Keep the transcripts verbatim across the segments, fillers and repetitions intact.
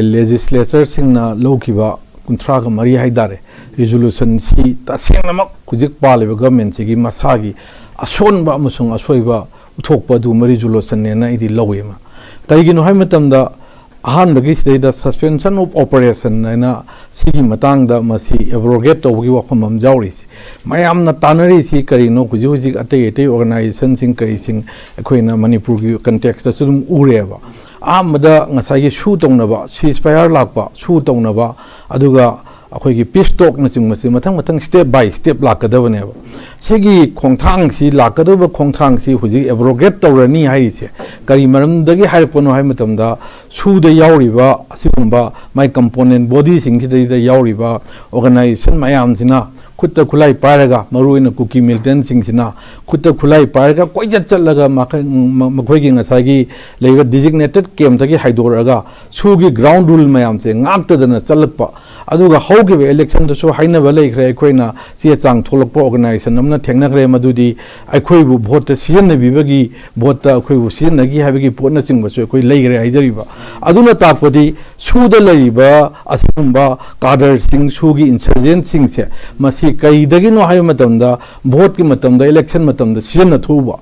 ꯂꯦꯖꯤꯁꯂꯦꯆꯔꯁꯤꯡꯅ ꯂꯧꯈꯤꯕ ꯀꯨꯟꯊ꯭ꯔꯥꯒ ꯃꯔꯤ ꯍꯥꯏꯇꯥꯔꯦ, ꯔꯤꯖꯣꯂꯨꯁꯟꯁꯤ ꯇꯁꯦꯡꯅꯃꯛ ꯍꯧꯖꯤꯛ ꯄꯥꯜꯂꯤꯕ ꯒꯚꯔꯟꯃꯦꯟꯁꯤꯒꯤ ꯃꯁꯥꯒꯤ ꯑꯁꯣꯟꯕ ꯑꯃꯁꯨꯡ ꯑꯁꯣꯏꯕ ꯎꯠꯊꯣꯛꯄ ꯑꯗꯨꯒꯨꯝꯕ ꯔꯤꯖꯣꯂꯨꯁꯟꯅꯦꯅ ꯑꯩꯗꯤ ꯂꯧꯋꯦ꯫ ꯃꯥ ꯀꯔꯤꯒꯤꯅꯣ ꯍꯥꯏꯕ ꯃꯇꯝꯗ, ꯑꯍꯥꯟꯕꯒꯤ ꯁꯤꯗꯩꯗ suspension of operation ꯍꯥꯏꯅ ꯁꯤꯒꯤ ꯃꯇꯥꯡꯗ ꯃꯁꯤ ꯑꯦꯕ꯭ꯔꯣꯒꯦꯠ ꯇꯧꯕꯒꯤ ꯋꯥꯐꯝ ꯑꯃ ꯌꯥꯎꯔꯤꯁꯦ꯫ ꯃꯌꯥꯝꯅ ꯇꯥꯟꯅꯔꯤꯁꯤ ꯀꯔꯤꯅꯣ? ꯍꯧꯖꯤꯛ ꯍꯧꯖꯤꯛ ꯑꯇꯩ ꯑꯇꯩ ꯑꯣꯔꯒꯅꯥꯏꯖꯦꯁꯟꯁꯤꯡ ꯀꯔꯤꯁꯤꯡ ꯑꯩꯈꯣꯏꯅ ꯃꯅꯤꯄꯨꯔꯒꯤ ꯀꯟꯇꯦꯛꯁꯇꯁꯨ ꯑꯗꯨꯝ ꯎꯔꯦꯕ꯫ ꯑꯍꯥꯟꯕꯗ ꯉꯁꯥꯏꯒꯤ ꯁꯨ ꯇꯧꯅꯕ, ceasefire ꯂꯥꯛꯄ, ꯁꯨ ꯇꯧꯅꯕ, ꯑꯗꯨꯒ ꯑꯩꯈꯣꯏꯒꯤ ꯄꯤꯁ ꯇꯣꯛꯅꯆꯤꯡꯕꯁꯤ ꯃꯊꯪ ꯃꯊꯪ step by step ꯂꯥꯛꯀꯗꯕꯅꯦꯕ꯫ ꯁꯤꯒꯤ ꯈꯣꯡꯊꯥꯡꯁꯤ, ꯂꯥꯛꯀꯗꯧꯕ ꯈꯣꯡꯊꯥꯡꯁꯤ ꯍꯧꯖꯤꯛ ꯑꯦꯕ꯭ꯔꯣꯒꯦꯠ ꯇꯧꯔꯅꯤ ꯍꯥꯏꯔꯤꯁꯦ ꯀꯔꯤ ꯃꯔꯝꯗꯒꯤ ꯍꯥꯏꯔꯛꯄꯅꯣ ꯍꯥꯏꯕ ꯃꯇꯝꯗ, ꯁꯨꯗ ꯌꯥꯎꯔꯤꯕ ꯑꯁꯤꯒꯨꯝꯕ ꯃꯥꯏ ꯀꯝꯄꯣꯅꯦꯟ ꯕꯣꯗꯤꯁꯤꯡꯁꯤꯗꯩꯗ ꯌꯥꯎꯔꯤꯕ ꯑꯣꯔꯒꯅꯥꯏꯖꯦꯁꯟ ꯃꯌꯥꯝꯁꯤꯅ ꯈꯨꯠꯇ ꯈꯨꯠꯂꯥꯏ ꯄꯥꯏꯔꯒ, ꯃꯔꯨꯑꯣꯏꯅ ꯀꯨꯀꯤ ꯃꯤꯂꯤꯇꯦꯟꯁꯤꯡꯁꯤꯅ ꯈꯨꯠꯇ ꯈꯨꯠꯂꯥꯏ ꯄꯥꯏꯔꯒ ꯀꯣꯏꯆꯠ ꯆꯠꯂꯒ ꯃꯈ-, ꯃ-, ꯃꯈꯣꯏꯒꯤ ꯉꯁꯥꯏꯒꯤ ꯂꯩꯔꯤꯕ designated campꯇꯒꯤ ꯍꯥꯏꯗꯣꯔꯛꯑꯒ ꯁꯨꯒꯤ ground rule ꯃꯌꯥꯝꯁꯦ ꯉꯥꯛꯇꯗꯅ ꯆꯠꯂꯛꯄ꯫ ꯑꯗꯨꯒ ꯍꯧꯈꯤꯕ ꯏꯂꯦꯛꯁꯟꯗꯁꯨ ꯍꯥꯏꯅꯕ ꯂꯩꯈ꯭ꯔꯦ, ꯑꯩꯈꯣꯏꯅ ꯆꯦ ꯆꯥꯡ ꯊꯣꯛꯂꯛꯄ ꯑꯣꯔꯒꯅꯥꯏꯖꯦꯁꯟ ꯑꯃꯅ ꯊꯦꯡꯅꯈ꯭ꯔꯦ, ꯃꯗꯨꯗꯤ ꯑꯩꯈꯣꯏꯕꯨ ꯚꯣꯠꯇ ꯁꯤꯖꯤꯟꯅꯕꯤꯕꯒꯤ, ꯚꯣꯠꯇ ꯑꯩꯈꯣꯏꯕꯨ ꯁꯤꯖꯤꯟꯅꯈꯤ ꯍꯥꯏꯕꯒꯤ ꯄꯣꯠꯅꯆꯤꯡꯕꯁꯨ ꯑꯩꯈꯣꯏ ꯂꯩꯈ꯭ꯔꯦ ꯍꯥꯏꯖꯔꯤꯕ꯫ ꯑꯗꯨꯅ ꯇꯥꯛꯄꯗꯤ ꯁꯨꯗ ꯂꯩꯔꯤꯕ ꯑꯁꯤꯒꯨꯝꯕ ꯀꯥꯗꯔꯁꯤꯡ, ꯁꯨꯒꯤ ꯏꯟꯁꯔꯖꯦꯟꯁꯤꯡꯁꯦ ꯃꯁꯤ ꯀꯔꯤꯗꯒꯤꯅꯣ ꯍꯥꯏꯕ ꯃꯇꯝꯗ, ꯚꯣꯠꯀꯤ ꯃꯇꯝꯗ, ꯏꯂꯦꯛꯁꯟ ꯃꯇꯝꯗ ꯁꯤꯖꯤꯟꯅꯊꯣꯛꯎꯕ꯫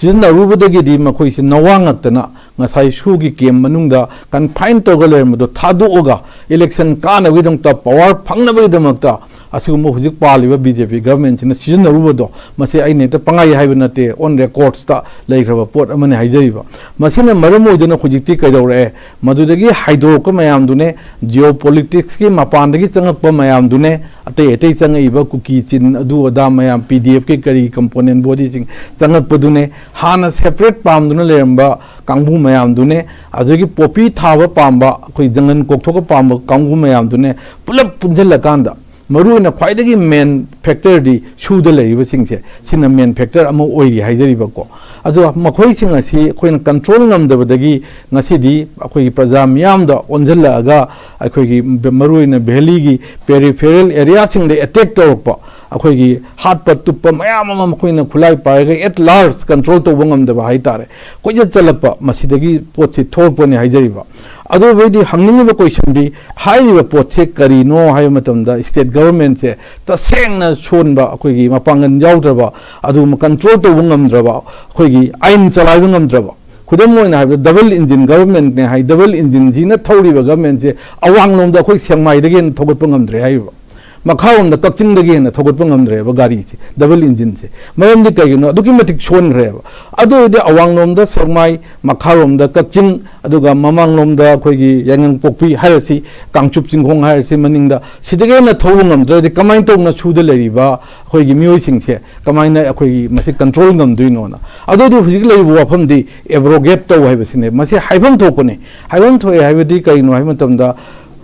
ꯁꯤꯖꯤꯟꯅꯔꯨꯕꯗꯒꯤꯗꯤ ꯃꯈꯣꯏꯁꯤ ꯅꯋꯥ ꯉꯛꯇꯅ ꯉꯁꯥꯏ ꯁꯨꯒꯤ ꯀꯦꯝ ꯃꯅꯨꯡꯗ ꯀꯟꯐꯥꯏꯟ ꯇꯧꯔꯒ ꯂꯩꯔꯝꯕꯗꯣ ꯊꯥꯗꯣꯛꯑꯒ ꯏꯂꯦꯛꯁꯟ ꯀꯥꯅꯕꯒꯤꯗꯃꯛꯇ, ꯄꯋꯥꯔ ꯐꯪꯅꯕꯒꯤꯗꯃꯛꯇ ꯑꯁꯤꯒꯨꯝꯕ ꯍꯧꯖꯤꯛ ꯄꯥꯜꯂꯤꯕ ꯕꯤ ꯖꯦ ꯄꯤ ꯒꯚꯔꯟꯃꯦꯟꯁꯤꯅ ꯁꯤꯖꯤꯟꯅꯔꯨꯕꯗꯣ, ꯃꯁꯤ ꯑꯩꯅ ꯍꯦꯛꯇ ꯄꯪꯍꯥꯏ ꯍꯥꯏꯕ ꯅꯠꯇꯦ, on recordsꯇ ꯂꯩꯈ꯭ꯔꯕ ꯄꯣꯠ ꯑꯃꯅꯤ ꯍꯥꯏꯖꯔꯤꯕ꯫ ꯃꯁꯤꯅ ꯃꯔꯝ ꯑꯣꯏꯗꯨꯅ ꯍꯧꯖꯤꯛꯇꯤ ꯀꯩꯗꯧꯔꯛꯑꯦ? ꯃꯗꯨꯗꯒꯤ ꯍꯥꯏꯗꯣꯔꯛꯄ ꯃꯌꯥꯝꯗꯨꯅꯦ, ꯖꯤꯑꯣ ꯄꯣꯂꯤꯇꯤꯛꯁꯀꯤ ꯃꯄꯥꯟꯗꯒꯤ ꯆꯪꯉꯛꯄ ꯃꯌꯥꯝꯗꯨꯅꯦ, ꯑꯇꯩ ꯑꯇꯩ ꯆꯪꯉꯛꯏꯕ ꯀꯨꯀꯤ ꯆꯤꯟ ꯑꯗꯨ ꯑꯗꯥ ꯃꯌꯥꯝ, ꯄꯤ ꯗꯤ ꯑꯦꯐꯀꯤ ꯀꯔꯤ ꯀꯝꯄꯣꯅꯦꯟ ꯕꯣꯗꯤꯁꯤꯡ ꯆꯪꯉꯛꯄꯗꯨꯅꯦ, ꯍꯥꯟꯅ ꯁꯦꯄꯔꯦꯠ ꯄꯥꯝꯗꯨꯅ ꯂꯩꯔꯝꯕ ꯀꯥꯡꯕꯨ ꯃꯌꯥꯝꯗꯨꯅꯦ, ꯑꯗꯨꯗꯒꯤ ꯄꯣꯄꯤ ꯊꯥꯕ ꯄꯥꯝꯕ ꯑꯩꯈꯣꯏ ꯖꯪꯒꯜ ꯀꯣꯛꯊꯣꯛꯄ ꯄꯥꯝꯕ ꯀꯥꯡꯕꯨ ꯃꯌꯥꯝꯗꯨꯅꯦ, ꯄꯨꯂꯞ ꯄꯨꯟꯁꯤꯜꯂꯀꯥꯟꯗ ꯃꯔꯨꯑꯣꯏꯅ ꯈ꯭ꯋꯥꯏꯗꯒꯤ ꯃꯦꯟ ꯐꯦꯛꯇꯔꯗꯤ ꯁꯨꯗ ꯂꯩꯔꯤꯕꯁꯤꯡꯁꯦ, ꯁꯤꯅ ꯃꯦꯟ ꯐꯦꯛꯇꯔ ꯑꯃ ꯑꯣꯏꯔꯤ ꯍꯥꯏꯖꯔꯤꯕꯀꯣ꯫ ꯑꯗꯣ ꯃꯈꯣꯏꯁꯤꯡ ꯑꯁꯤ ꯑꯩꯈꯣꯏꯅ ꯀꯟꯇ꯭ꯔꯣꯜ ꯉꯝꯗꯕꯗꯒꯤ ꯉꯁꯤꯗꯤ ꯑꯩꯈꯣꯏꯒꯤ ꯄ꯭ꯔꯖꯥ ꯃꯤꯌꯥꯝꯗ ꯑꯣꯟꯁꯤꯜꯂꯛꯑꯒ ꯑꯩꯈꯣꯏꯒꯤ ꯃꯔꯨꯑꯣꯏꯅ ꯚꯦꯂꯤꯒꯤ ꯄꯦꯔꯤꯐꯦꯔꯦꯜ ꯑꯦꯔꯤꯌꯥꯁꯤꯡꯗ ꯑꯦꯇꯦꯛ ꯇꯧꯔꯛꯄ, ꯑꯩꯈꯣꯏꯒꯤ ꯍꯥꯠꯄ ꯇꯨꯞꯄ ꯃꯌꯥꯝ ꯑꯃ ꯃꯈꯣꯏꯅ ꯈꯨꯠꯂꯥꯏ ꯄꯥꯏꯔꯒ at large control ꯇꯧꯕ ꯉꯝꯗꯕ ꯍꯥꯏꯇꯥꯔꯦ, ꯀꯣꯏꯆꯠ ꯆꯠꯂꯛꯄ, ꯃꯁꯤꯗꯒꯤ ꯄꯣꯠꯁꯤ ꯊꯣꯛꯂꯛꯄꯅꯤ ꯍꯥꯏꯖꯔꯤꯕ꯫ ꯑꯗꯨꯕꯨ ꯑꯩꯗꯤ ꯍꯪꯅꯤꯡꯉꯤꯕ questionꯗꯤ, ꯍꯥꯏꯔꯤꯕ ꯄꯣꯠꯁꯦ ꯀꯔꯤꯅꯣ ꯍꯥꯏꯕ ꯃꯇꯝꯗ, state governmentꯁꯦ ꯇꯁꯦꯡꯅ ꯁꯣꯟꯕ, ꯑꯩꯈꯣꯏꯒꯤ ꯃꯄꯥꯡꯒꯜ ꯌꯥꯎꯗ꯭ꯔꯕ, ꯑꯗꯨꯒꯨꯝꯕ control ꯇꯧꯕ ꯉꯝꯗ꯭ꯔꯕ, ꯑꯩꯈꯣꯏꯒꯤ ꯑꯥꯏꯟ ꯆꯂꯥꯏꯕ ꯉꯝꯗ꯭ꯔꯕ, ꯈꯨꯗꯝ ꯑꯣꯏꯅ ꯍꯥꯏꯕꯗ double engine governmentꯅꯦ ꯍꯥꯏ, double engineꯁꯤꯅ ꯊꯧꯔꯤꯕ governmentꯁꯦ ꯑꯋꯥꯡꯂꯣꯝꯗ ꯑꯩꯈꯣꯏ ꯁꯦꯛꯃꯥꯏꯗꯒꯤ ꯍꯦꯟꯅ ꯊꯧꯒꯠꯄ ꯉꯝꯗ꯭ꯔꯦ ꯍꯥꯏꯔꯤꯕ, ꯃꯈꯥꯔꯣꯝꯗ ꯀꯛꯆꯤꯡꯗꯒꯤ ꯍꯦꯟꯅ ꯊꯧꯒꯠꯄ ꯉꯝꯗ꯭ꯔꯦꯕ ꯒꯥꯔꯤꯁꯦ, double engineꯁꯦ꯫ ꯃꯔꯝꯗꯤ ꯀꯩꯒꯤꯅꯣ? ꯑꯗꯨꯛꯀꯤ ꯃꯇꯤꯛ ꯁꯣꯟꯈ꯭ꯔꯦꯕ꯫ ꯑꯗꯨ ꯑꯣꯏꯔꯗꯤ ꯑꯋꯥꯡꯂꯣꯝꯗ ꯁꯦꯛꯃꯥꯏ, ꯃꯈꯥꯔꯣꯝꯗ ꯀꯛꯆꯤꯡ, ꯑꯗꯨꯒ ꯃꯃꯥꯡꯂꯣꯝꯗ ꯑꯩꯈꯣꯏꯒꯤ ꯌꯥꯏꯉꯪꯄꯣꯛꯄꯤ ꯍꯥꯏꯔꯁꯤ, ꯀꯥꯡꯆꯨꯞ ꯆꯤꯡꯈꯣꯡ ꯍꯥꯏꯔꯁꯤ ꯃꯅꯤꯡꯗ, ꯁꯤꯗꯒꯤ ꯍꯦꯟꯅ ꯊꯧꯕ ꯉꯝꯗ꯭ꯔꯗꯤ ꯀꯃꯥꯏꯅ ꯇꯧꯅ ꯁꯨꯗ ꯂꯩꯔꯤꯕ ꯑꯩꯈꯣꯏꯒꯤ ꯃꯤꯑꯣꯏꯁꯤꯡꯁꯦ ꯀꯃꯥꯏꯅ ꯑꯩꯈꯣꯏꯒꯤ ꯃꯁꯤ control ꯉꯝꯗꯣꯏꯅꯣꯅ? ꯑꯗꯨꯗꯤ ꯍꯧꯖꯤꯛ ꯂꯩꯔꯤꯕ ꯋꯥꯐꯝꯗꯤ abrogate ꯇꯧ ꯍꯥꯏꯕꯁꯤꯅꯦ꯫ ꯃꯁꯤ ꯍꯥꯏꯐꯝ ꯊꯣꯛꯄꯅꯤ꯫ ꯍꯥꯏꯐꯝ ꯊꯣꯛꯑꯦ ꯍꯥꯏꯕꯗꯤ ꯀꯔꯤꯅꯣ ꯍꯥꯏꯕ ꯃꯇꯝꯗ,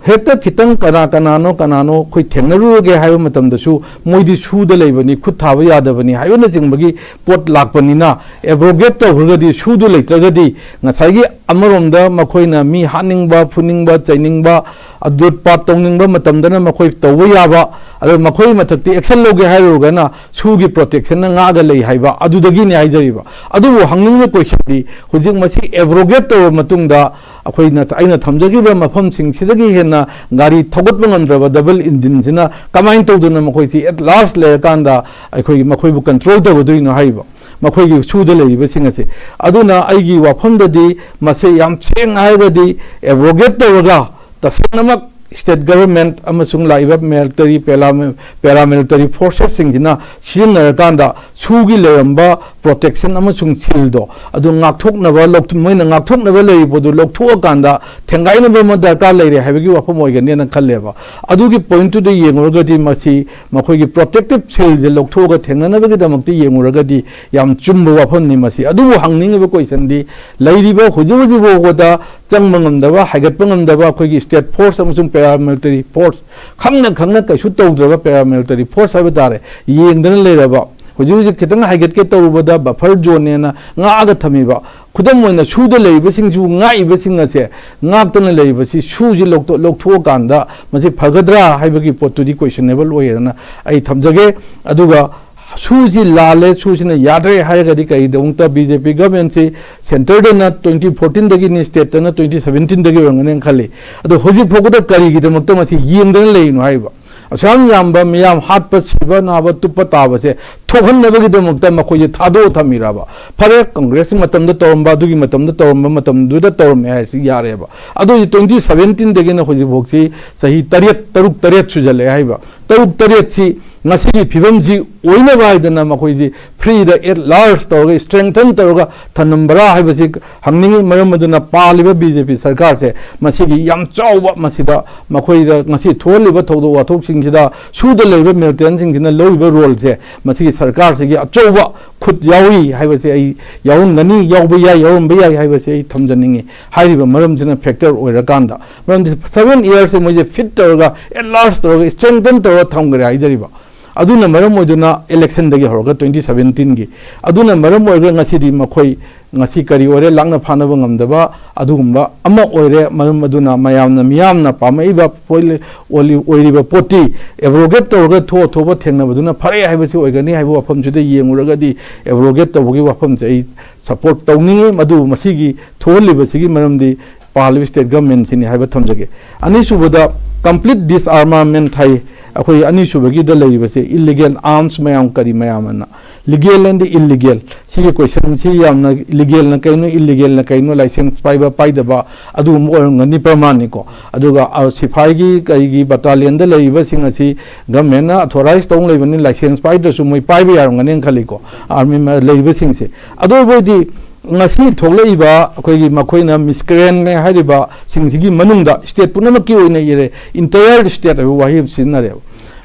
ꯍꯦꯛꯇ ꯈꯤꯇꯪ ꯀꯅꯥ ꯀꯅꯥꯅꯣ, ꯀꯅꯥꯅꯣ ꯑꯩꯈꯣꯏ ꯊꯦꯡꯅꯔꯨꯔꯒꯦ ꯍꯥꯏꯕ ꯃꯇꯝꯗꯁꯨ ꯃꯣꯏꯗꯤ ꯁꯨꯗ ꯂꯩꯕꯅꯤ, ꯈꯨꯠ ꯊꯥꯕ ꯌꯥꯗꯕꯅꯤ ꯍꯥꯏꯕꯅꯆꯤꯡꯕꯒꯤ ꯄꯣꯠ ꯂꯥꯛꯄꯅꯤꯅ, abrogate ꯇꯧꯈ꯭ꯔꯒꯗꯤ, ꯁꯨꯗꯨ ꯂꯩꯇ꯭ꯔꯒꯗꯤ, ꯉꯁꯥꯏꯒꯤ ꯑꯃꯔꯣꯝꯗ ꯃꯈꯣꯏꯅ ꯃꯤ ꯍꯥꯠꯅꯤꯡꯕ, ꯐꯨꯅꯤꯡꯕ, ꯆꯩꯅꯤꯡꯕ, ꯑꯗꯨ ꯄꯥꯞ ꯇꯧꯅꯤꯡꯕ ꯃꯇꯝꯗꯅ ꯃꯈꯣꯏ ꯇꯧꯕ ꯌꯥꯕ, ꯑꯗꯨ ꯃꯈꯣꯏꯒꯤ ꯃꯊꯛꯇꯤ action ꯂꯧꯒꯦ ꯍꯥꯏꯔꯨꯔꯒꯅ ꯁꯨꯒꯤ protectionꯅ ꯉꯥꯛꯑꯒ ꯂꯩ ꯍꯥꯏꯕ ꯑꯗꯨꯗꯒꯤꯅꯤ ꯍꯥꯏꯖꯔꯤꯕ꯫ ꯑꯗꯨꯕꯨ ꯍꯪꯅꯤꯡꯕ questionꯗꯤ, ꯍꯧꯖꯤꯛ ꯃꯁꯤ abrogate ꯇꯧꯔꯕ ꯃꯇꯨꯡꯗ, ꯑꯩꯈꯣꯏꯅ, ꯑꯩꯅ ꯊꯝꯖꯈꯤꯕ ꯃꯐꯝꯁꯤꯡꯁꯤꯗꯒꯤ ꯍꯦꯟꯅ ꯒꯥꯔꯤ ꯊꯧꯒꯠꯄ ꯉꯝꯗ꯭ꯔꯕ double engineꯁꯤꯅ ꯀꯃꯥꯏꯅ ꯇꯧꯗꯅ ꯃꯈꯣꯏꯁꯤ at large ꯂꯩꯔꯀꯥꯟꯗ ꯑꯩꯈꯣꯏꯒꯤ ꯃꯈꯣꯏꯕꯨ control ꯇꯧꯒꯗꯣꯏꯅꯣ ꯍꯥꯏꯔꯤꯕ, ꯃꯈꯣꯏꯒꯤ ꯁꯨꯗ ꯂꯩꯔꯤꯕꯁꯤꯡ ꯑꯁꯤ? ꯑꯗꯨꯅ ꯑꯩꯒꯤ ꯋꯥꯐꯝꯗꯗꯤ ꯃꯁꯤ ꯌꯥꯝ ꯁꯦꯡꯅ ꯍꯥꯏꯔꯒꯗꯤ abrogate ꯇꯧꯔꯒ ꯇꯁꯦꯡꯅꯃꯛ state government ꯑꯃꯁꯨꯡ ꯂꯥꯛꯏꯕ military, paramilitary forcesꯁꯤꯡꯁꯤꯅ ꯁꯤꯖꯤꯟꯅꯔꯀꯥꯟꯗ ꯁꯨꯒꯤ ꯂꯩꯔꯝꯕ protection ꯑꯃꯁꯨꯡ sealꯗꯣ ꯑꯗꯨ ꯉꯥꯛꯊꯣꯛꯅꯕ, ꯂꯧꯊ-, ꯃꯣꯏꯅ ꯉꯥꯛꯊꯣꯛꯅꯕ ꯂꯩꯔꯤꯕꯗꯨ ꯂꯧꯊꯣꯛꯑꯀꯥꯟꯗ ꯊꯦꯡꯒꯥꯏꯅꯕ ꯑꯃ ꯗꯔꯀꯥꯔ ꯂꯩꯔꯦ ꯍꯥꯏꯕꯒꯤ ꯋꯥꯐꯝ ꯑꯣꯏꯒꯅꯤꯅ ꯈꯜꯂꯦꯕ꯫ ꯑꯗꯨꯒꯤ pointꯇꯨꯗ ꯌꯦꯡꯉꯨꯔꯒꯗꯤ ꯃꯁꯤ ꯃꯈꯣꯏꯒꯤ protective sealꯁꯦ ꯂꯧꯊꯣꯛꯑꯒ ꯊꯦꯡꯅꯅꯕꯒꯤꯗꯃꯛꯇ ꯌꯦꯡꯉꯨꯔꯒꯗꯤ ꯌꯥꯝ ꯆꯨꯝꯕ ꯋꯥꯐꯝꯅꯤ ꯃꯁꯤ꯫ ꯑꯗꯨꯕꯨ ꯍꯪꯅꯤꯡꯉꯤꯕ questionꯗꯤ, ꯂꯩꯔꯤꯕ ꯍꯧꯖꯤꯛ ꯍꯧꯖꯤꯛ ꯐꯥꯎꯕꯗ ꯆꯪꯕ ꯉꯝꯗꯕ, ꯍꯥꯏꯒꯠꯄ ꯉꯝꯗꯕ ꯑꯩꯈꯣꯏꯒꯤ state force ꯑꯃꯁꯨꯡ paramilitary force, ꯈꯪꯅ ꯈꯪꯅ ꯀꯩꯁꯨ ꯇꯧꯗ꯭ꯔꯕ paramilitary force ꯍꯥꯏꯕ ꯇꯥꯔꯦ, ꯌꯦꯡꯗꯅ ꯂꯩꯔꯕ, ꯍꯧꯖꯤꯛ ꯍꯧꯖꯤꯛ ꯈꯤꯇꯪ ꯍꯥꯏꯒꯠꯀꯦ ꯇꯧꯔꯨꯕꯗ ꯕꯐꯔ ꯖꯣꯟꯅꯦꯅ ꯉꯥꯛꯑꯒ ꯊꯝꯃꯤꯕ, ꯈꯨꯗꯝ ꯑꯣꯏꯅ ꯁꯨꯗ ꯂꯩꯔꯤꯕꯁꯤꯡꯁꯨ ꯉꯥꯛꯏꯕꯁꯤꯡ ꯑꯁꯦ, ꯉꯥꯛꯇꯅ ꯂꯩꯔꯤꯕꯁꯤ ꯁꯨꯁꯤ ꯂꯧꯊꯣꯛ- ꯂꯧꯊꯣꯛꯑꯀꯥꯟꯗ ꯃꯁꯤ ꯐꯒꯗ꯭ꯔꯥ ꯍꯥꯏꯕꯒꯤ ꯄꯣꯠꯇꯨꯗꯤ ꯀꯣꯏꯁꯟꯅꯦꯕꯜ ꯑꯣꯏꯌꯦꯅ ꯑꯩ ꯊꯝꯖꯒꯦ꯫ ꯑꯗꯨꯒ ꯁꯨꯁꯤ ꯂꯥꯜꯂꯦ, ꯁꯨꯁꯤꯅ ꯌꯥꯗ꯭ꯔꯦ ꯍꯥꯏꯔꯒꯗꯤ ꯀꯔꯤꯒꯤꯗꯃꯛꯇ ꯕꯤ ꯖꯦ ꯄꯤ ꯒꯚꯔꯟꯃꯦꯟꯁꯤ ꯁꯦꯟꯇꯔꯗꯅ ꯇ꯭ꯋꯦꯟꯇꯤ ꯐꯣꯔꯇꯤꯟꯗꯒꯤꯅꯤ, ꯁ꯭ꯇꯦꯠꯇꯅ ꯇ꯭ꯋꯦꯟꯇꯤ ꯁꯚꯦꯟꯇꯤꯟꯗꯒꯤ ꯑꯣꯏꯔꯝꯒꯅꯤ ꯈꯜꯂꯤ꯫ ꯑꯗꯣ ꯍꯧꯖꯤꯛ ꯐꯥꯎꯕꯗ ꯀꯔꯤꯒꯤꯗꯃꯛꯇ ꯃꯁꯤ ꯌꯦꯡꯗꯅ ꯂꯩꯔꯤꯅꯣ ꯍꯥꯏꯔꯤꯕ? ꯑꯁꯨꯛ ꯌꯥꯝ ꯌꯥꯝꯕ ꯃꯤꯌꯥꯝ ꯍꯥꯠꯄ, ꯁꯤꯕ, ꯅꯥꯕ, ꯇꯨꯞꯄ ꯇꯥꯕꯁꯦ ꯊꯣꯛꯍꯟꯅꯕꯒꯤꯗꯃꯛꯇ ꯃꯈꯣꯏꯁꯦ ꯊꯥꯗꯣꯛꯑ ꯊꯝꯃꯤꯔꯕ? ꯐꯔꯦ, ꯀꯪꯒ꯭ꯔꯦꯁꯀꯤ ꯃꯇꯝꯗ ꯇꯧꯔꯝꯕ, ꯑꯗꯨꯒꯤ ꯃꯇꯝꯗ ꯇꯧꯔꯝꯕ, ꯃꯇꯝꯗꯨꯗ ꯇꯧꯔꯝꯃꯦ ꯍꯥꯏꯔꯁꯤ ꯌꯥꯔꯦꯕ꯫ ꯑꯗꯨ ꯑꯣꯏꯗꯤ ꯇ꯭ꯋꯦꯟꯇꯤ ꯁꯚꯦꯟꯇꯤꯟꯗꯒꯤꯅ ꯍꯧꯖꯤꯛꯐꯥꯎꯁꯤ ꯆꯍꯤ ꯇꯔꯦꯠ, ꯇꯔꯨꯛ, ꯇꯔꯦꯠ ꯁꯨꯖꯜꯂꯛꯑꯦ ꯍꯥꯏꯕ꯫ ꯇꯔꯨꯛ, ꯇꯔꯦꯠꯁꯤ ꯉꯁꯤꯒꯤ ꯐꯤꯕꯝꯁꯤ ꯑꯣꯏꯅꯕ ꯍꯥꯏꯗꯅ ꯃꯈꯣꯏꯁꯤ ꯐ꯭ꯔꯤꯗ at large ꯇꯧꯔꯒ, strengthen ꯇꯧꯔꯒ ꯊꯝꯂꯝꯕ꯭ꯔꯥ ꯍꯥꯏꯕꯁꯤ ꯍꯪꯅꯤꯡꯏ꯫ ꯃꯔꯝ ꯑꯗꯨꯅ ꯄꯥꯜꯂꯤꯕ ꯕꯤ ꯖꯦ ꯄꯤ ꯁꯔꯀꯥꯔꯁꯦ ꯃꯁꯤꯒꯤ ꯌꯥꯝ ꯆꯥꯎꯕ, ꯃꯁꯤꯗ ꯃꯈꯣꯏꯗ ꯉꯁꯤ ꯊꯣꯛꯍꯜꯂꯤꯕ ꯊꯧꯗꯣꯛ ꯋꯥꯊꯣꯛꯁꯤꯡꯁꯤꯗ ꯁꯨꯗ ꯂꯩꯔꯤꯕ ꯃꯤꯂꯤꯇꯦꯟꯁꯤꯡꯁꯤꯅ ꯂꯧꯔꯤꯕ ꯔꯣꯜꯁꯦ ꯃꯁꯤꯒꯤ ꯁꯔꯀꯥꯔꯁꯤꯒꯤ ꯑꯆꯧꯕ ꯈꯨꯠ ꯌꯥꯎꯔꯤ ꯍꯥꯏꯕꯁꯦ ꯑꯩ ꯌꯥꯎꯔꯝꯒꯅꯤ, ꯌꯥꯎꯕ ꯌꯥꯏ, ꯌꯥꯎꯔꯝꯕ ꯌꯥꯏ ꯍꯥꯏꯕꯁꯦ ꯑꯩ ꯊꯝꯖꯅꯤꯡꯉꯤ꯫ ꯍꯥꯏꯔꯤꯕ ꯃꯔꯝꯁꯤꯅ ꯐꯦꯛꯇꯔ ꯑꯣꯏꯔꯀꯥꯟꯗ, ꯃꯔꯝꯗꯤ ꯁꯚꯦꯟ ꯏꯌꯔꯁꯁꯦ ꯃꯣꯏꯁꯦ ꯐꯤꯠ ꯇꯧꯔꯒ, at large ꯇꯧꯔꯒ, strengthen ꯇꯧꯔꯒ ꯊꯝꯈ꯭ꯔꯦ ꯍꯥꯏꯖꯔꯤꯕ꯫ ꯑꯗꯨꯅ ꯃꯔꯝ ꯑꯣꯏꯗꯨꯅ ꯏꯂꯦꯛꯁꯟꯗꯒꯤ ꯍꯧꯔꯒ ꯇ꯭ꯋꯦꯟꯇꯤ ꯁꯚꯦꯟꯇꯤꯟꯒꯤ, ꯑꯗꯨꯅ ꯃꯔꯝ ꯑꯣꯏꯔꯒ ꯉꯁꯤꯗꯤ ꯃꯈꯣꯏ ꯉꯁꯤ ꯀꯔꯤ ꯑꯣꯏꯔꯦ, ꯂꯥꯛꯅ ꯐꯥꯅꯕ ꯉꯝꯗꯕ ꯑꯗꯨꯒꯨꯝꯕ ꯑꯃ ꯑꯣꯏꯔꯦ꯫ ꯃꯔꯝ ꯑꯗꯨꯅ ꯃꯌꯥꯝꯅ, ꯃꯤꯌꯥꯝꯅ ꯄꯥꯝꯃꯛꯏꯕ ꯄꯣꯏ-, ꯑꯣꯏꯂꯤ-, ꯑꯣꯏꯔꯤꯕ ꯄꯣꯠꯇꯤ ꯑꯦꯕ꯭ꯔꯣꯒꯦꯠ ꯇꯧꯔꯒ ꯊꯣꯛ ꯊꯣꯛꯄ ꯊꯦꯡꯅꯕꯗꯨꯅ ꯐꯔꯦ ꯍꯥꯏꯕꯁꯤ ꯑꯣꯏꯒꯅꯤ ꯍꯥꯏꯕ ꯋꯥꯐꯝꯁꯤꯗ ꯌꯦꯡꯉꯨꯔꯒꯗꯤ ꯑꯦꯕ꯭ꯔꯣꯒꯦꯠ ꯇꯧꯕꯒꯤ ꯋꯥꯐꯝꯁꯦ ꯑꯩ ꯁꯄꯣꯔꯠ ꯇꯧꯅꯤꯡꯉꯤ꯫ ꯃꯗꯨꯕꯨ ꯃꯁꯤꯒꯤ ꯊꯣꯛꯍꯜꯂꯤꯕꯁꯤꯒꯤ ꯃꯔꯝꯗꯤ ꯄꯥꯜꯂꯤꯕ ꯁ꯭ꯇꯦꯠ ꯒꯚꯔꯟꯃꯦꯟꯁꯤꯅꯤ ꯍꯥꯏꯕ ꯊꯝꯖꯒꯦ꯫ ꯑꯅꯤꯁꯨꯕꯗ, complete disarmament ꯍꯥꯏ, ꯑꯩꯈꯣꯏ ꯑꯅꯤꯁꯨꯕꯒꯤꯗ ꯂꯩꯔꯤꯕꯁꯦ ꯏꯂꯤꯒꯦꯜ ꯑꯥꯔꯝꯁ ꯃꯌꯥꯝ ꯀꯔꯤ ꯃꯌꯥꯝ ꯑꯅ, ꯂꯤꯒꯦꯜ ꯑꯦꯟ ꯏꯂꯤꯒꯦꯜ, ꯁꯤꯒꯤ ꯀꯣꯏꯁꯟꯁꯤ ꯌꯥꯝꯅ, ꯂꯤꯒꯦꯜꯅ ꯀꯩꯅꯣ, ꯏꯂꯤꯒꯦꯜꯅ ꯀꯩꯅꯣ, ꯂꯥꯏꯁꯦꯟꯁ ꯄꯥꯏꯕ ꯄꯥꯏꯗꯕ ꯑꯗꯨꯒꯨꯝꯕ ꯑꯣꯏꯔꯝꯒꯅꯤ ꯄ꯭ꯔꯃꯥꯟꯅꯤꯀꯣ꯫ ꯑꯗꯨꯒ, ꯑ, ꯁꯤꯐꯥꯏꯒꯤ ꯀꯩꯒꯤ ꯕꯇꯥꯂꯤꯌꯟꯗ ꯂꯩꯔꯤꯕꯁꯤꯡ ꯑꯁꯤ ꯒꯚꯔꯟꯃꯦꯟꯅ ꯑꯊꯣꯔꯥꯏꯁ ꯇꯧ ꯂꯩꯕꯅꯤ, ꯂꯥꯏꯁꯦꯟꯁ ꯄꯥꯏꯗ꯭ꯔꯁꯨ ꯃꯣꯏ ꯄꯥꯏꯕ ꯌꯥꯔꯝꯒꯅꯤꯅ ꯈꯜꯂꯤꯀꯣ, ꯑꯥꯔꯃꯤ ꯃ-, ꯂꯩꯔꯤꯕꯁꯤꯡꯁꯦ꯫ ꯑꯗꯨ ꯑꯣꯏꯕ ꯑꯣꯏꯗꯤ ꯉꯁꯤ ꯊꯣꯛꯂꯛꯏꯕ ꯑꯩꯈꯣꯏꯒꯤ ꯃꯈꯣꯏꯅ ꯃꯤꯁꯀ꯭ꯔꯦꯟꯅꯦ ꯍꯥꯏꯔꯤꯕꯁꯤꯡꯁꯤꯒꯤ ꯃꯅꯨꯡꯗ ꯁ꯭ꯇꯦꯠ ꯄꯨꯝꯅꯃꯛꯀꯤ ꯑꯣꯏꯅ ꯏꯔꯦ, entire state ꯍꯥꯏꯕ ꯋꯥꯍꯩ ꯑꯃ ꯁꯤꯖꯤꯟꯅꯔꯦꯕ꯫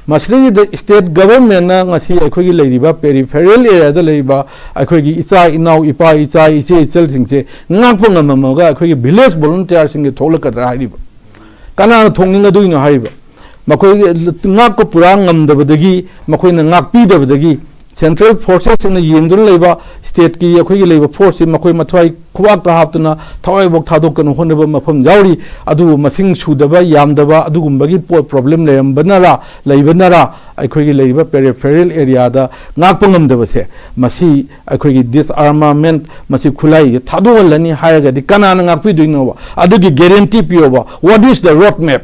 ꯃꯁꯤꯗꯩꯁꯤꯗ ꯁ꯭ꯇꯦꯠ ꯒꯚꯔꯟꯃꯦꯟꯅ ꯉꯁꯤ ꯑꯩꯈꯣꯏꯒꯤ ꯂꯩꯔꯤꯕ peripheral areaꯗ ꯂꯩꯔꯤꯕ ꯑꯩꯈꯣꯏꯒꯤ ꯏꯆꯥ ꯏꯅꯥꯎ, ꯏꯄꯥ ꯏꯆꯥ, ꯏꯆꯦ ꯏꯆꯜꯁꯤꯡꯁꯦ ꯉꯥꯛꯄ ꯉꯝꯃꯝꯃꯒ ꯑꯩꯈꯣꯏꯒꯤ village volunteerꯁꯤꯡꯁꯦ ꯊꯣꯛꯂꯛꯀꯗ꯭ꯔꯥ ꯍꯥꯏꯔꯤꯕ? ꯀꯅꯥꯅ ꯊꯣꯛꯅꯤꯡꯒꯗꯣꯏꯅꯣ ꯍꯥꯏꯔꯤꯕ? ꯃꯈꯣꯏ ꯉꯥꯛꯄ ꯄꯨꯔꯥ ꯉꯝꯗꯕꯗꯒꯤ, ꯃꯈꯣꯏꯅ ꯉꯥꯛꯄꯤꯗꯕꯗꯒꯤ ꯁꯦꯟꯇ꯭ꯔꯦꯜ ꯐꯣꯔꯁꯦꯁꯁꯤꯡꯅ ꯌꯦꯡꯗꯨꯅ ꯂꯩꯕ, ꯁ꯭ꯇꯦꯠꯀꯤ ꯑꯩꯈꯣꯏꯒꯤ ꯂꯩꯕ ꯐꯣꯔꯁꯁꯤ ꯃꯈꯣꯏ ꯃꯊ꯭ꯋꯥꯏ ꯈꯨꯕꯥꯛꯇ ꯍꯥꯞꯇꯨꯅ ꯊꯋꯥꯏꯕꯣꯛ ꯊꯥꯗꯣꯛꯇꯅ ꯍꯣꯠꯅꯕ ꯃꯐꯝ ꯌꯥꯎꯔꯤ꯫ ꯑꯗꯨꯕꯨ ꯃꯁꯤꯡ ꯁꯨꯗꯕ, ꯌꯥꯝꯗꯕ, ꯑꯗꯨꯒꯨꯝꯕꯒꯤ ꯄꯣꯠ ꯄ꯭ꯔꯣꯕ꯭ꯂꯦꯝ ꯂꯩꯔꯝꯕꯅꯔꯥ, ꯂꯩꯕꯅꯔꯥ, ꯑꯩꯈꯣꯏꯒꯤ ꯂꯩꯔꯤꯕ ꯄꯦꯔꯤꯐꯦꯔꯦꯜ ꯑꯦꯔꯤꯌꯥꯗ ꯉꯥꯛꯄ ꯉꯝꯗꯕꯁꯦ, ꯃꯁꯤ ꯑꯩꯈꯣꯏꯒꯤ ꯗꯤꯁꯑꯥꯔꯃꯥꯃꯦꯟꯠ, ꯃꯁꯤ ꯈꯨꯠꯂꯥꯏꯁꯦ ꯊꯥꯗꯣꯛꯍꯜꯂꯅꯤ ꯍꯥꯏꯔꯒꯗꯤ ꯀꯅꯥꯅ ꯉꯥꯛꯄꯤꯗꯣꯏꯅꯣꯕ? ꯑꯗꯨꯒꯤ guarantee ꯄꯤꯌꯣꯕ꯫ What is the road map?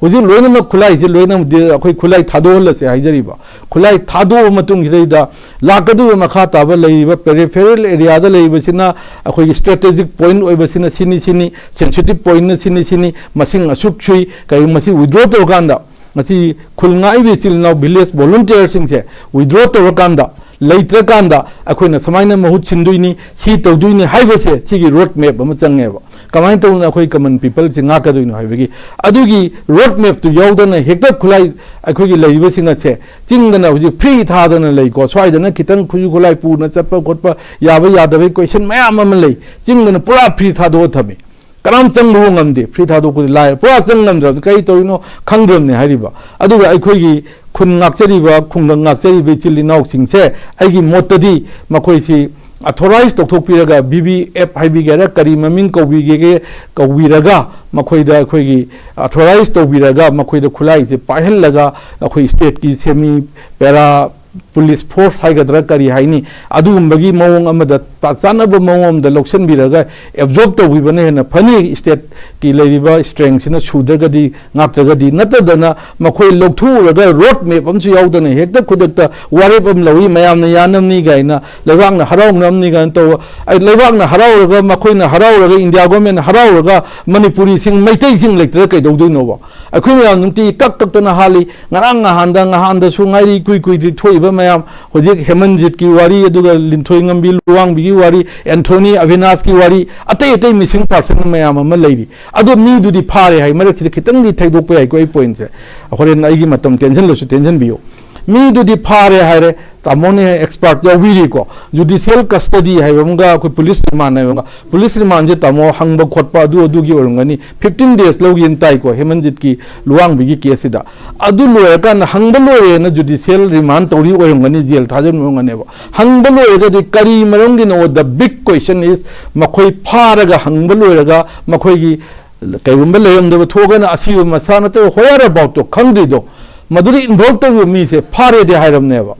ꯍꯧꯖꯤꯛ ꯂꯣꯏꯅꯃꯛ ꯈꯨꯠꯂꯥꯏꯁꯦ ꯂꯣꯏꯅꯃꯛ ꯑꯩꯈꯣꯏ ꯈꯨꯠꯂꯥꯏ ꯊꯥꯗꯣꯛꯍꯜꯂꯁꯦ ꯍꯥꯏꯖꯔꯤꯕ꯫ ꯈꯨꯠꯂꯥꯏ ꯊꯥꯗꯣꯛꯑꯕ ꯃꯇꯨꯡꯁꯤꯗꯩꯗ ꯂꯥꯛꯀꯗꯧꯔꯤꯕ ꯃꯈꯥ ꯇꯥꯕ ꯂꯩꯔꯤꯕ ꯄꯦꯔꯤꯐꯦꯔꯦꯜ ꯑꯦꯔꯤꯌꯥꯗ ꯂꯩꯔꯤꯕꯁꯤꯅ, ꯑꯩꯈꯣꯏꯒꯤ ꯁ꯭ꯇ꯭ꯔꯦꯇꯦꯖꯤꯛ ꯄꯣꯏꯟꯠ ꯑꯣꯏꯕꯁꯤꯅ ꯁꯤꯅꯤ ꯁꯤꯅꯤ, ꯁꯦꯟꯁꯤꯇꯤꯚ ꯄꯣꯏꯟꯠꯅ ꯁꯤꯅꯤ ꯁꯤꯅꯤ, ꯃꯁꯤꯡ ꯑꯁꯨꯛ ꯁꯨꯏ, ꯀꯔꯤ ꯃꯁꯤ ꯋꯤꯗ꯭ꯔꯣ ꯇꯧꯔꯀꯥꯟꯗ, ꯃꯁꯤ ꯈꯨꯜ ꯉꯥꯛꯏꯕ ꯏꯆꯤꯜ ꯏꯅꯥꯎ ꯚꯤꯂꯦꯖ ꯚꯣꯂꯨꯟꯇꯤꯌꯔꯁꯤꯡꯁꯦ ꯋꯤꯗ꯭ꯔꯣ ꯇꯧꯔꯀꯥꯟꯗ, ꯂꯩꯇ꯭ꯔꯀꯥꯟꯗ ꯑꯩꯈꯣꯏꯅ ꯁꯨꯃꯥꯏꯅ ꯃꯍꯨꯠ ꯁꯤꯟꯗꯣꯏꯅꯤ, ꯁꯤ ꯇꯧꯗꯣꯏꯅꯤ ꯍꯥꯏꯕꯁꯦ, ꯁꯤꯒꯤ ꯔꯣꯗ ꯃꯦꯞ ꯑꯃ ꯆꯪꯉꯦꯕ꯫ ꯀꯃꯥꯏꯅ ꯇꯧꯗꯅ ꯑꯩꯈꯣꯏ ꯀꯃꯟ ꯄꯤꯄꯜꯁꯤ ꯉꯥꯛꯀꯗꯣꯏꯅꯣ ꯍꯥꯏꯕꯒꯤ, ꯑꯗꯨꯒꯤ ꯔꯣꯗ ꯃꯦꯞꯇꯨ ꯌꯥꯎꯗꯅ ꯍꯦꯛꯇ ꯈꯨꯠꯂꯥꯏ, ꯑꯩꯈꯣꯏꯒꯤ ꯂꯩꯔꯤꯕꯁꯤꯡ ꯑꯁꯦ ꯆꯤꯡꯗꯅ ꯍꯧꯖꯤꯛ ꯐ꯭ꯔꯤ ꯊꯥꯗꯅ ꯂꯩꯀꯣ꯫ ꯁ꯭ꯋꯥꯏꯗꯅ ꯈꯤꯇꯪ ꯈꯨꯠꯁꯨ ꯈꯨꯠꯂꯥꯏ ꯄꯨꯅ ꯆꯠꯄ ꯈꯣꯠꯄ ꯌꯥꯕ ꯌꯥꯗꯕꯒꯤ ꯀꯣꯏꯁꯟ ꯃꯌꯥꯝ ꯑꯃ ꯂꯩ꯫ ꯆꯤꯡꯗꯅ ꯄꯨꯔꯥ ꯐ꯭ꯔꯤ ꯊꯥꯗꯣꯛꯑ ꯊꯝꯃꯤ꯫ ꯀꯅꯥꯝ ꯆꯪꯕ ꯉꯝꯗꯦ꯫ ꯐ꯭ꯔꯤ ꯊꯥꯗꯣꯛꯄꯗꯤ ꯂꯥꯏꯔꯦ꯫ ꯄꯨꯔꯥ ꯆꯪ ꯉꯝꯗ꯭ꯔꯕꯗꯤ ꯀꯔꯤ ꯇꯧꯔꯤꯅꯣ ꯈꯪꯗ꯭ꯔꯕꯅꯦ ꯍꯥꯏꯔꯤꯕ꯫ ꯑꯗꯨꯒ ꯑꯩꯈꯣꯏꯒꯤ ꯈꯨꯟ ꯉꯥꯛꯆꯔꯤꯕ, ꯈꯨꯡꯒꯪ ꯉꯥꯛꯆꯔꯤꯕ ꯏꯆꯤꯜ ꯏꯅꯥꯎꯁꯤꯡꯁꯦ, ꯑꯩꯒꯤ ꯃꯣꯠꯇꯗꯤ ꯃꯈꯣꯏꯁꯤ ꯑꯊꯣꯔꯥꯏꯖ ꯇꯧꯊꯣꯛꯄꯤꯔꯒ, ꯕꯤ ꯕꯤ ꯑꯦꯐ ꯍꯥꯏꯕꯤꯒꯦꯔꯥ, ꯀꯔꯤ ꯃꯃꯤꯡ ꯀꯧꯕꯤꯒꯦ, ꯀꯧꯕꯤꯔꯒ, ꯃꯈꯣꯏꯗ ꯑꯩꯈꯣꯏꯒꯤ ꯑꯊꯣꯔꯥꯏꯖ ꯇꯧꯕꯤꯔꯒ, ꯃꯈꯣꯏꯗ ꯈꯨꯠꯂꯥꯏꯁꯦ ꯄꯥꯏꯍꯜꯂꯒ, ꯑꯩꯈꯣꯏ ꯁ꯭ꯇꯦꯠꯀꯤ ꯁꯦꯃꯤ ꯄꯦꯔꯥ ꯄꯨꯂꯤꯁ ꯐꯣꯔꯁ ꯍꯥꯏꯒꯗ꯭ꯔꯥ ꯀꯔꯤ ꯍꯥꯏꯅꯤ, ꯑꯗꯨꯒꯨꯝꯕꯒꯤ ꯃꯑꯣꯡ ꯑꯃꯗ ꯆꯥ-, ꯆꯥꯟꯅꯕ ꯃꯑꯣꯡ ꯑꯃꯗ ꯂꯧꯁꯤꯟꯕꯤꯔꯒ ꯑꯦꯕꯖꯣꯔꯕ ꯇꯧꯕꯤꯕꯅ ꯍꯦꯟꯅ ꯐꯅꯤ꯫ ꯁ꯭ꯇꯦꯠꯀꯤ ꯂꯩꯔꯤꯕ ꯁ꯭ꯇꯔꯦꯡꯁꯤꯅ ꯁꯨꯗ꯭ꯔꯒꯗꯤ, ꯉꯥꯛꯇ꯭ꯔꯒꯗꯤ, ꯅꯠꯇꯗꯅ ꯃꯈꯣꯏ ꯂꯧꯊꯣꯛꯎꯔꯒ ꯔꯣꯗ ꯃꯦꯞ ꯑꯃꯁꯨ ꯌꯥꯎꯗꯅ ꯍꯦꯛꯇ ꯈꯨꯗꯛꯇ ꯋꯥꯔꯦꯞ ꯑꯃ ꯂꯧꯏ, ꯃꯌꯥꯝꯅ ꯌꯥꯅꯕꯅꯤ ꯀꯥꯏꯅ, ꯂꯩꯕꯥꯛꯅ ꯍꯔꯥꯎꯅꯕꯅꯤ ꯀꯥꯏꯅ ꯇꯧꯕ꯫ ꯑꯩ, ꯂꯩꯕꯥꯛꯅ ꯍꯔꯥꯎꯔꯒ, ꯃꯈꯣꯏꯅ ꯍꯔꯥꯎꯔꯒ, ꯏꯟꯗꯤꯌꯥ ꯒꯣꯔꯃꯦꯟꯅ ꯍꯔꯥꯎꯔꯒ ꯃꯅꯤꯄꯨꯔꯤꯁꯤꯡ, ꯃꯩꯇꯩꯁꯤꯡ ꯂꯩꯇ꯭ꯔꯒ ꯀꯩꯗꯧꯗꯣꯏꯅꯣꯕ? ꯑꯩꯈꯣꯏ ꯃꯌꯥꯝ ꯅꯨꯡꯇꯤ ꯀꯛ ꯀꯛꯇꯅ ꯍꯥꯜꯂꯤ꯫ ꯉꯔꯥꯡ ꯅꯍꯥꯟꯗ, ꯅꯍꯥꯟꯗꯁꯨ ꯉꯥꯏꯔꯤ, ꯀꯨꯏ ꯀꯨꯏꯗ꯭ꯔꯤ ꯊꯣꯛꯏꯕ ꯃꯌꯥꯝ, ꯍꯧꯖꯤꯛ ꯍꯦꯃꯟꯖꯤꯠꯀꯤ ꯋꯥꯔꯤ, ꯑꯗꯨꯒ ꯂꯤꯟꯊꯣꯏ ꯉꯝꯕꯤ ꯂꯨꯋꯥꯡꯕꯤꯒꯤ ꯋꯥꯔꯤ, ꯑꯦꯟꯊꯣꯅꯤ ꯑꯕꯤꯅꯥꯁꯀꯤ ꯋꯥꯔꯤ, ꯑꯇꯩ ꯑꯇꯩ ꯃꯤꯁꯤꯡ ꯄꯥꯔꯁꯟ ꯃꯌꯥꯝ ꯑꯃ ꯂꯩꯔꯤ꯫ ꯑꯗꯣ ꯃꯤꯗꯨꯗꯤ ꯐꯥꯔꯦ ꯍꯥꯏ, ꯃꯔꯛꯁꯤꯗ ꯈꯤꯇꯪꯗꯤ ꯊꯩꯗꯣꯛꯄ ꯌꯥꯏꯀꯣ ꯑꯩ ꯄꯣꯏꯟꯠꯁꯦ꯫ ꯍꯣꯔꯦꯟ ꯑꯩꯒꯤ ꯃꯇꯝ ꯇꯦꯟꯁꯤꯜꯂꯁꯨ ꯇꯦꯟꯁꯤꯟꯕꯤꯌꯨ꯫ ꯃꯤꯗꯨꯗꯤ ꯐꯥꯔꯦ ꯍꯥꯏꯔꯦ, ꯇꯥꯃꯣꯅ expert ꯌꯥꯎꯕꯤꯔꯤꯀꯣ꯫ Judicial custody ꯍꯥꯏꯕ ꯑꯃꯒ ꯑꯩꯈꯣꯏ police remand ꯍꯥꯏꯕ ꯑꯃꯒ, police remandꯁꯦ ꯇꯥꯃꯣ ꯍꯪꯕ ꯈꯣꯠꯄ ꯑꯗꯨ ꯑꯗꯨꯒꯤ ꯑꯣꯏꯔꯝꯒꯅꯤ, fifteen days ꯂꯧꯒꯦꯅ ꯇꯥꯏꯀꯣ ꯍꯦꯃꯟꯖꯤꯠꯀꯤ ꯂꯨꯋꯥꯡꯕꯤꯒꯤ caseꯁꯤꯗ꯫ ꯑꯗꯨ ꯂꯣꯏꯔꯀꯥꯟꯗ ꯍꯪꯕ ꯂꯣꯏꯔꯦꯅ judicial remand ꯇꯧꯔꯤ ꯑꯣꯏꯔꯝꯒꯅꯤ, jail ꯊꯥꯖꯤꯟꯕ ꯑꯣꯏꯔꯝꯒꯅꯦꯕ꯫ ꯍꯪꯕ ꯂꯣꯏꯔꯒꯗꯤ ꯀꯔꯤ ꯃꯔꯝꯒꯤꯅꯣ, the big question is, ꯃꯈꯣꯏ ꯐꯥꯔꯒ ꯍꯪꯕ ꯂꯣꯏꯔꯒ ꯃꯈꯣꯏꯒꯤ ꯀꯩꯒꯨꯝꯕ ꯂꯩꯔꯝꯗꯕ ꯊꯣꯛꯑꯒꯅ ꯑꯁꯤꯕ ꯃꯁꯥ ꯅꯠꯇ꯭ꯔꯒ whereaboutꯇꯣ ꯈꯪꯗ꯭ꯔꯤꯗꯣ, ꯃꯗꯨꯗ involve ꯇꯧꯔꯤꯕ ꯃꯤꯁꯦ ꯐꯥꯔꯦꯗꯤ ꯍꯥꯏꯔꯕꯅꯦꯕ꯫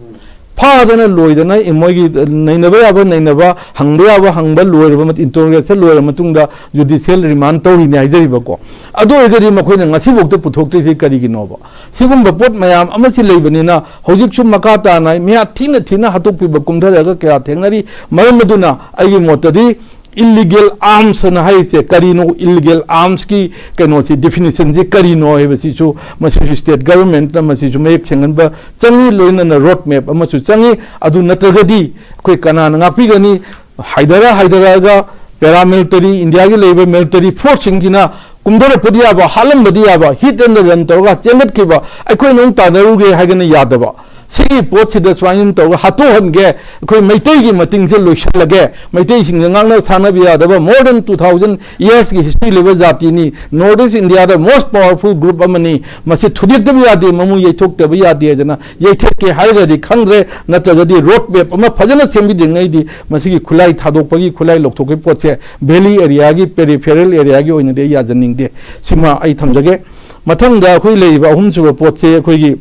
ꯐꯥꯗꯅ ꯂꯣꯏꯗꯅ ꯏ-, ꯃꯣꯏꯒꯤ ꯅꯩꯅꯕ ꯌꯥꯕ ꯅꯩꯅꯕ, ꯍꯪꯕ ꯌꯥꯕ ꯍꯪꯕ ꯂꯣꯏꯔꯕ ꯃꯇꯨꯡ, interrogation ꯂꯣꯏꯔꯕ ꯃꯇꯨꯡꯗ judicial remand ꯇꯧꯔꯤꯅꯦ ꯍꯥꯏꯖꯔꯤꯕꯀꯣ꯫ ꯑꯗꯨ ꯑꯣꯏꯔꯒꯗꯤ ꯃꯈꯣꯏꯅ ꯉꯁꯤꯐꯥꯎꯗ ꯄꯨꯊꯣꯛꯇ꯭ꯔꯤꯁꯤ ꯀꯔꯤꯒꯤꯅꯣꯕ? ꯁꯤꯒꯨꯝꯕ ꯄꯣꯠ ꯃꯌꯥꯝ ꯑꯃꯁꯤ ꯂꯩꯕꯅꯤꯅ ꯍꯧꯖꯤꯛꯁꯨ ꯃꯈꯥ ꯇꯥꯅ ꯃꯤꯌꯥ ꯊꯤꯅ ꯊꯤꯅ ꯍꯥꯠꯇꯣꯛꯄꯤꯕ ꯀꯨꯝꯊꯔꯒ ꯀꯌꯥ ꯊꯦꯡꯅꯔꯤ꯫ ꯃꯔꯝ ꯑꯗꯨꯅ ꯑꯩꯒꯤ ꯃꯣꯠꯇꯗꯤ illegal arms ꯑꯅ ꯍꯥꯏꯔꯤꯁꯦ ꯀꯔꯤꯅꯣ, illegal armsꯀꯤ ꯀꯩꯅꯣꯁꯤ, definitionꯁꯤ ꯀꯔꯤꯅꯣ ꯍꯥꯏꯕꯁꯤꯁꯨ ꯃꯁꯤꯁꯨ state governmentꯅ ꯃꯁꯤꯁꯨ ꯃꯌꯦꯛ ꯁꯦꯡꯍꯟꯕ ꯆꯪꯉꯤ, ꯂꯣꯏꯅꯅ road map ꯑꯃꯁꯨ ꯆꯪꯉꯤ꯫ ꯑꯗꯨ ꯅꯠꯇ꯭ꯔꯒꯗꯤ ꯑꯩꯈꯣꯏ ꯀꯅꯥꯅ ꯉꯥꯛꯄꯤꯒꯅꯤ? ꯍꯥꯏꯗꯔ ꯍꯥꯏꯗꯔꯒ paramilitary, ꯏꯟꯗꯤꯌꯥꯒꯤ ꯂꯩꯔꯤꯕ military forceꯁꯤꯡꯁꯤꯅ ꯀꯨꯝꯊꯔꯛꯄꯗꯤ ꯌꯥꯕ, ꯍꯥꯠꯂꯝꯕꯗꯤ ꯌꯥꯕ, hit and run ꯇꯧꯔꯒ ꯆꯦꯟꯒꯠꯈꯤꯕ, ꯑꯩꯈꯣꯏꯅ ꯑꯃꯨꯛ ꯇꯥꯟꯅꯔꯨꯒꯦ ꯍꯥꯏꯒꯅ ꯌꯥꯗꯕ꯫ ꯁꯤꯒꯤ ꯄꯣꯠꯁꯤꯗ ꯁꯨꯃꯥꯏꯅ ꯇꯧꯔꯒ ꯍꯥꯠꯇꯣꯛꯍꯟꯒꯦ, ꯑꯩꯈꯣꯏ ꯃꯩꯇꯩꯒꯤ ꯃꯇꯤꯡꯁꯦ ꯂꯣꯏꯁꯤꯜꯂꯒꯦ, ꯃꯩꯇꯩꯁꯤꯡꯁꯦ ꯉꯥꯛꯅ ꯁꯥꯟꯅꯕ ꯌꯥꯗꯕ, more than two thousand yearsꯀꯤ history ꯂꯩꯕ ꯖꯥꯇꯤꯅꯤ, North East Indiaꯗ most powerful group ꯑꯃꯅꯤ, ꯃꯁꯤ ꯊꯨꯗꯦꯛꯇꯕ ꯌꯥꯗꯦ, ꯃꯃꯨ ꯌꯩꯊꯣꯛꯇꯕ ꯌꯥꯗꯦ ꯍꯥꯏꯗꯅ ꯌꯩꯊꯠꯀꯦ ꯍꯥꯏꯔꯒꯗꯤ ꯈꯪꯗ꯭ꯔꯦ, ꯅꯠꯇ꯭ꯔꯒꯗꯤ road map ꯑꯃ ꯐꯖꯅ ꯁꯦꯝꯕꯤꯗ꯭ꯔꯤꯉꯩꯗꯤ ꯃꯁꯤꯒꯤ ꯈꯨꯠꯂꯥꯏ ꯊꯥꯗꯣꯛꯄꯒꯤ, ꯈꯨꯠꯂꯥꯏ ꯂꯧꯊꯣꯛꯄꯒꯤ ꯄꯣꯠꯁꯦ valley areaꯒꯤ, peripheral areaꯒꯤ ꯑꯣꯏꯅꯗꯤ ꯑꯩ ꯌꯥꯖꯅꯤꯡꯗꯦ꯫ ꯁꯤꯃ ꯑꯩ ꯊꯝꯖꯒꯦ꯫ ꯃꯊꯪꯗ ꯑꯩꯈꯣꯏ ꯂꯩꯔꯤꯕ ꯑꯍꯨꯝꯁꯨꯕ ꯄꯣꯠꯁꯦ ꯑꯩꯈꯣꯏꯒꯤ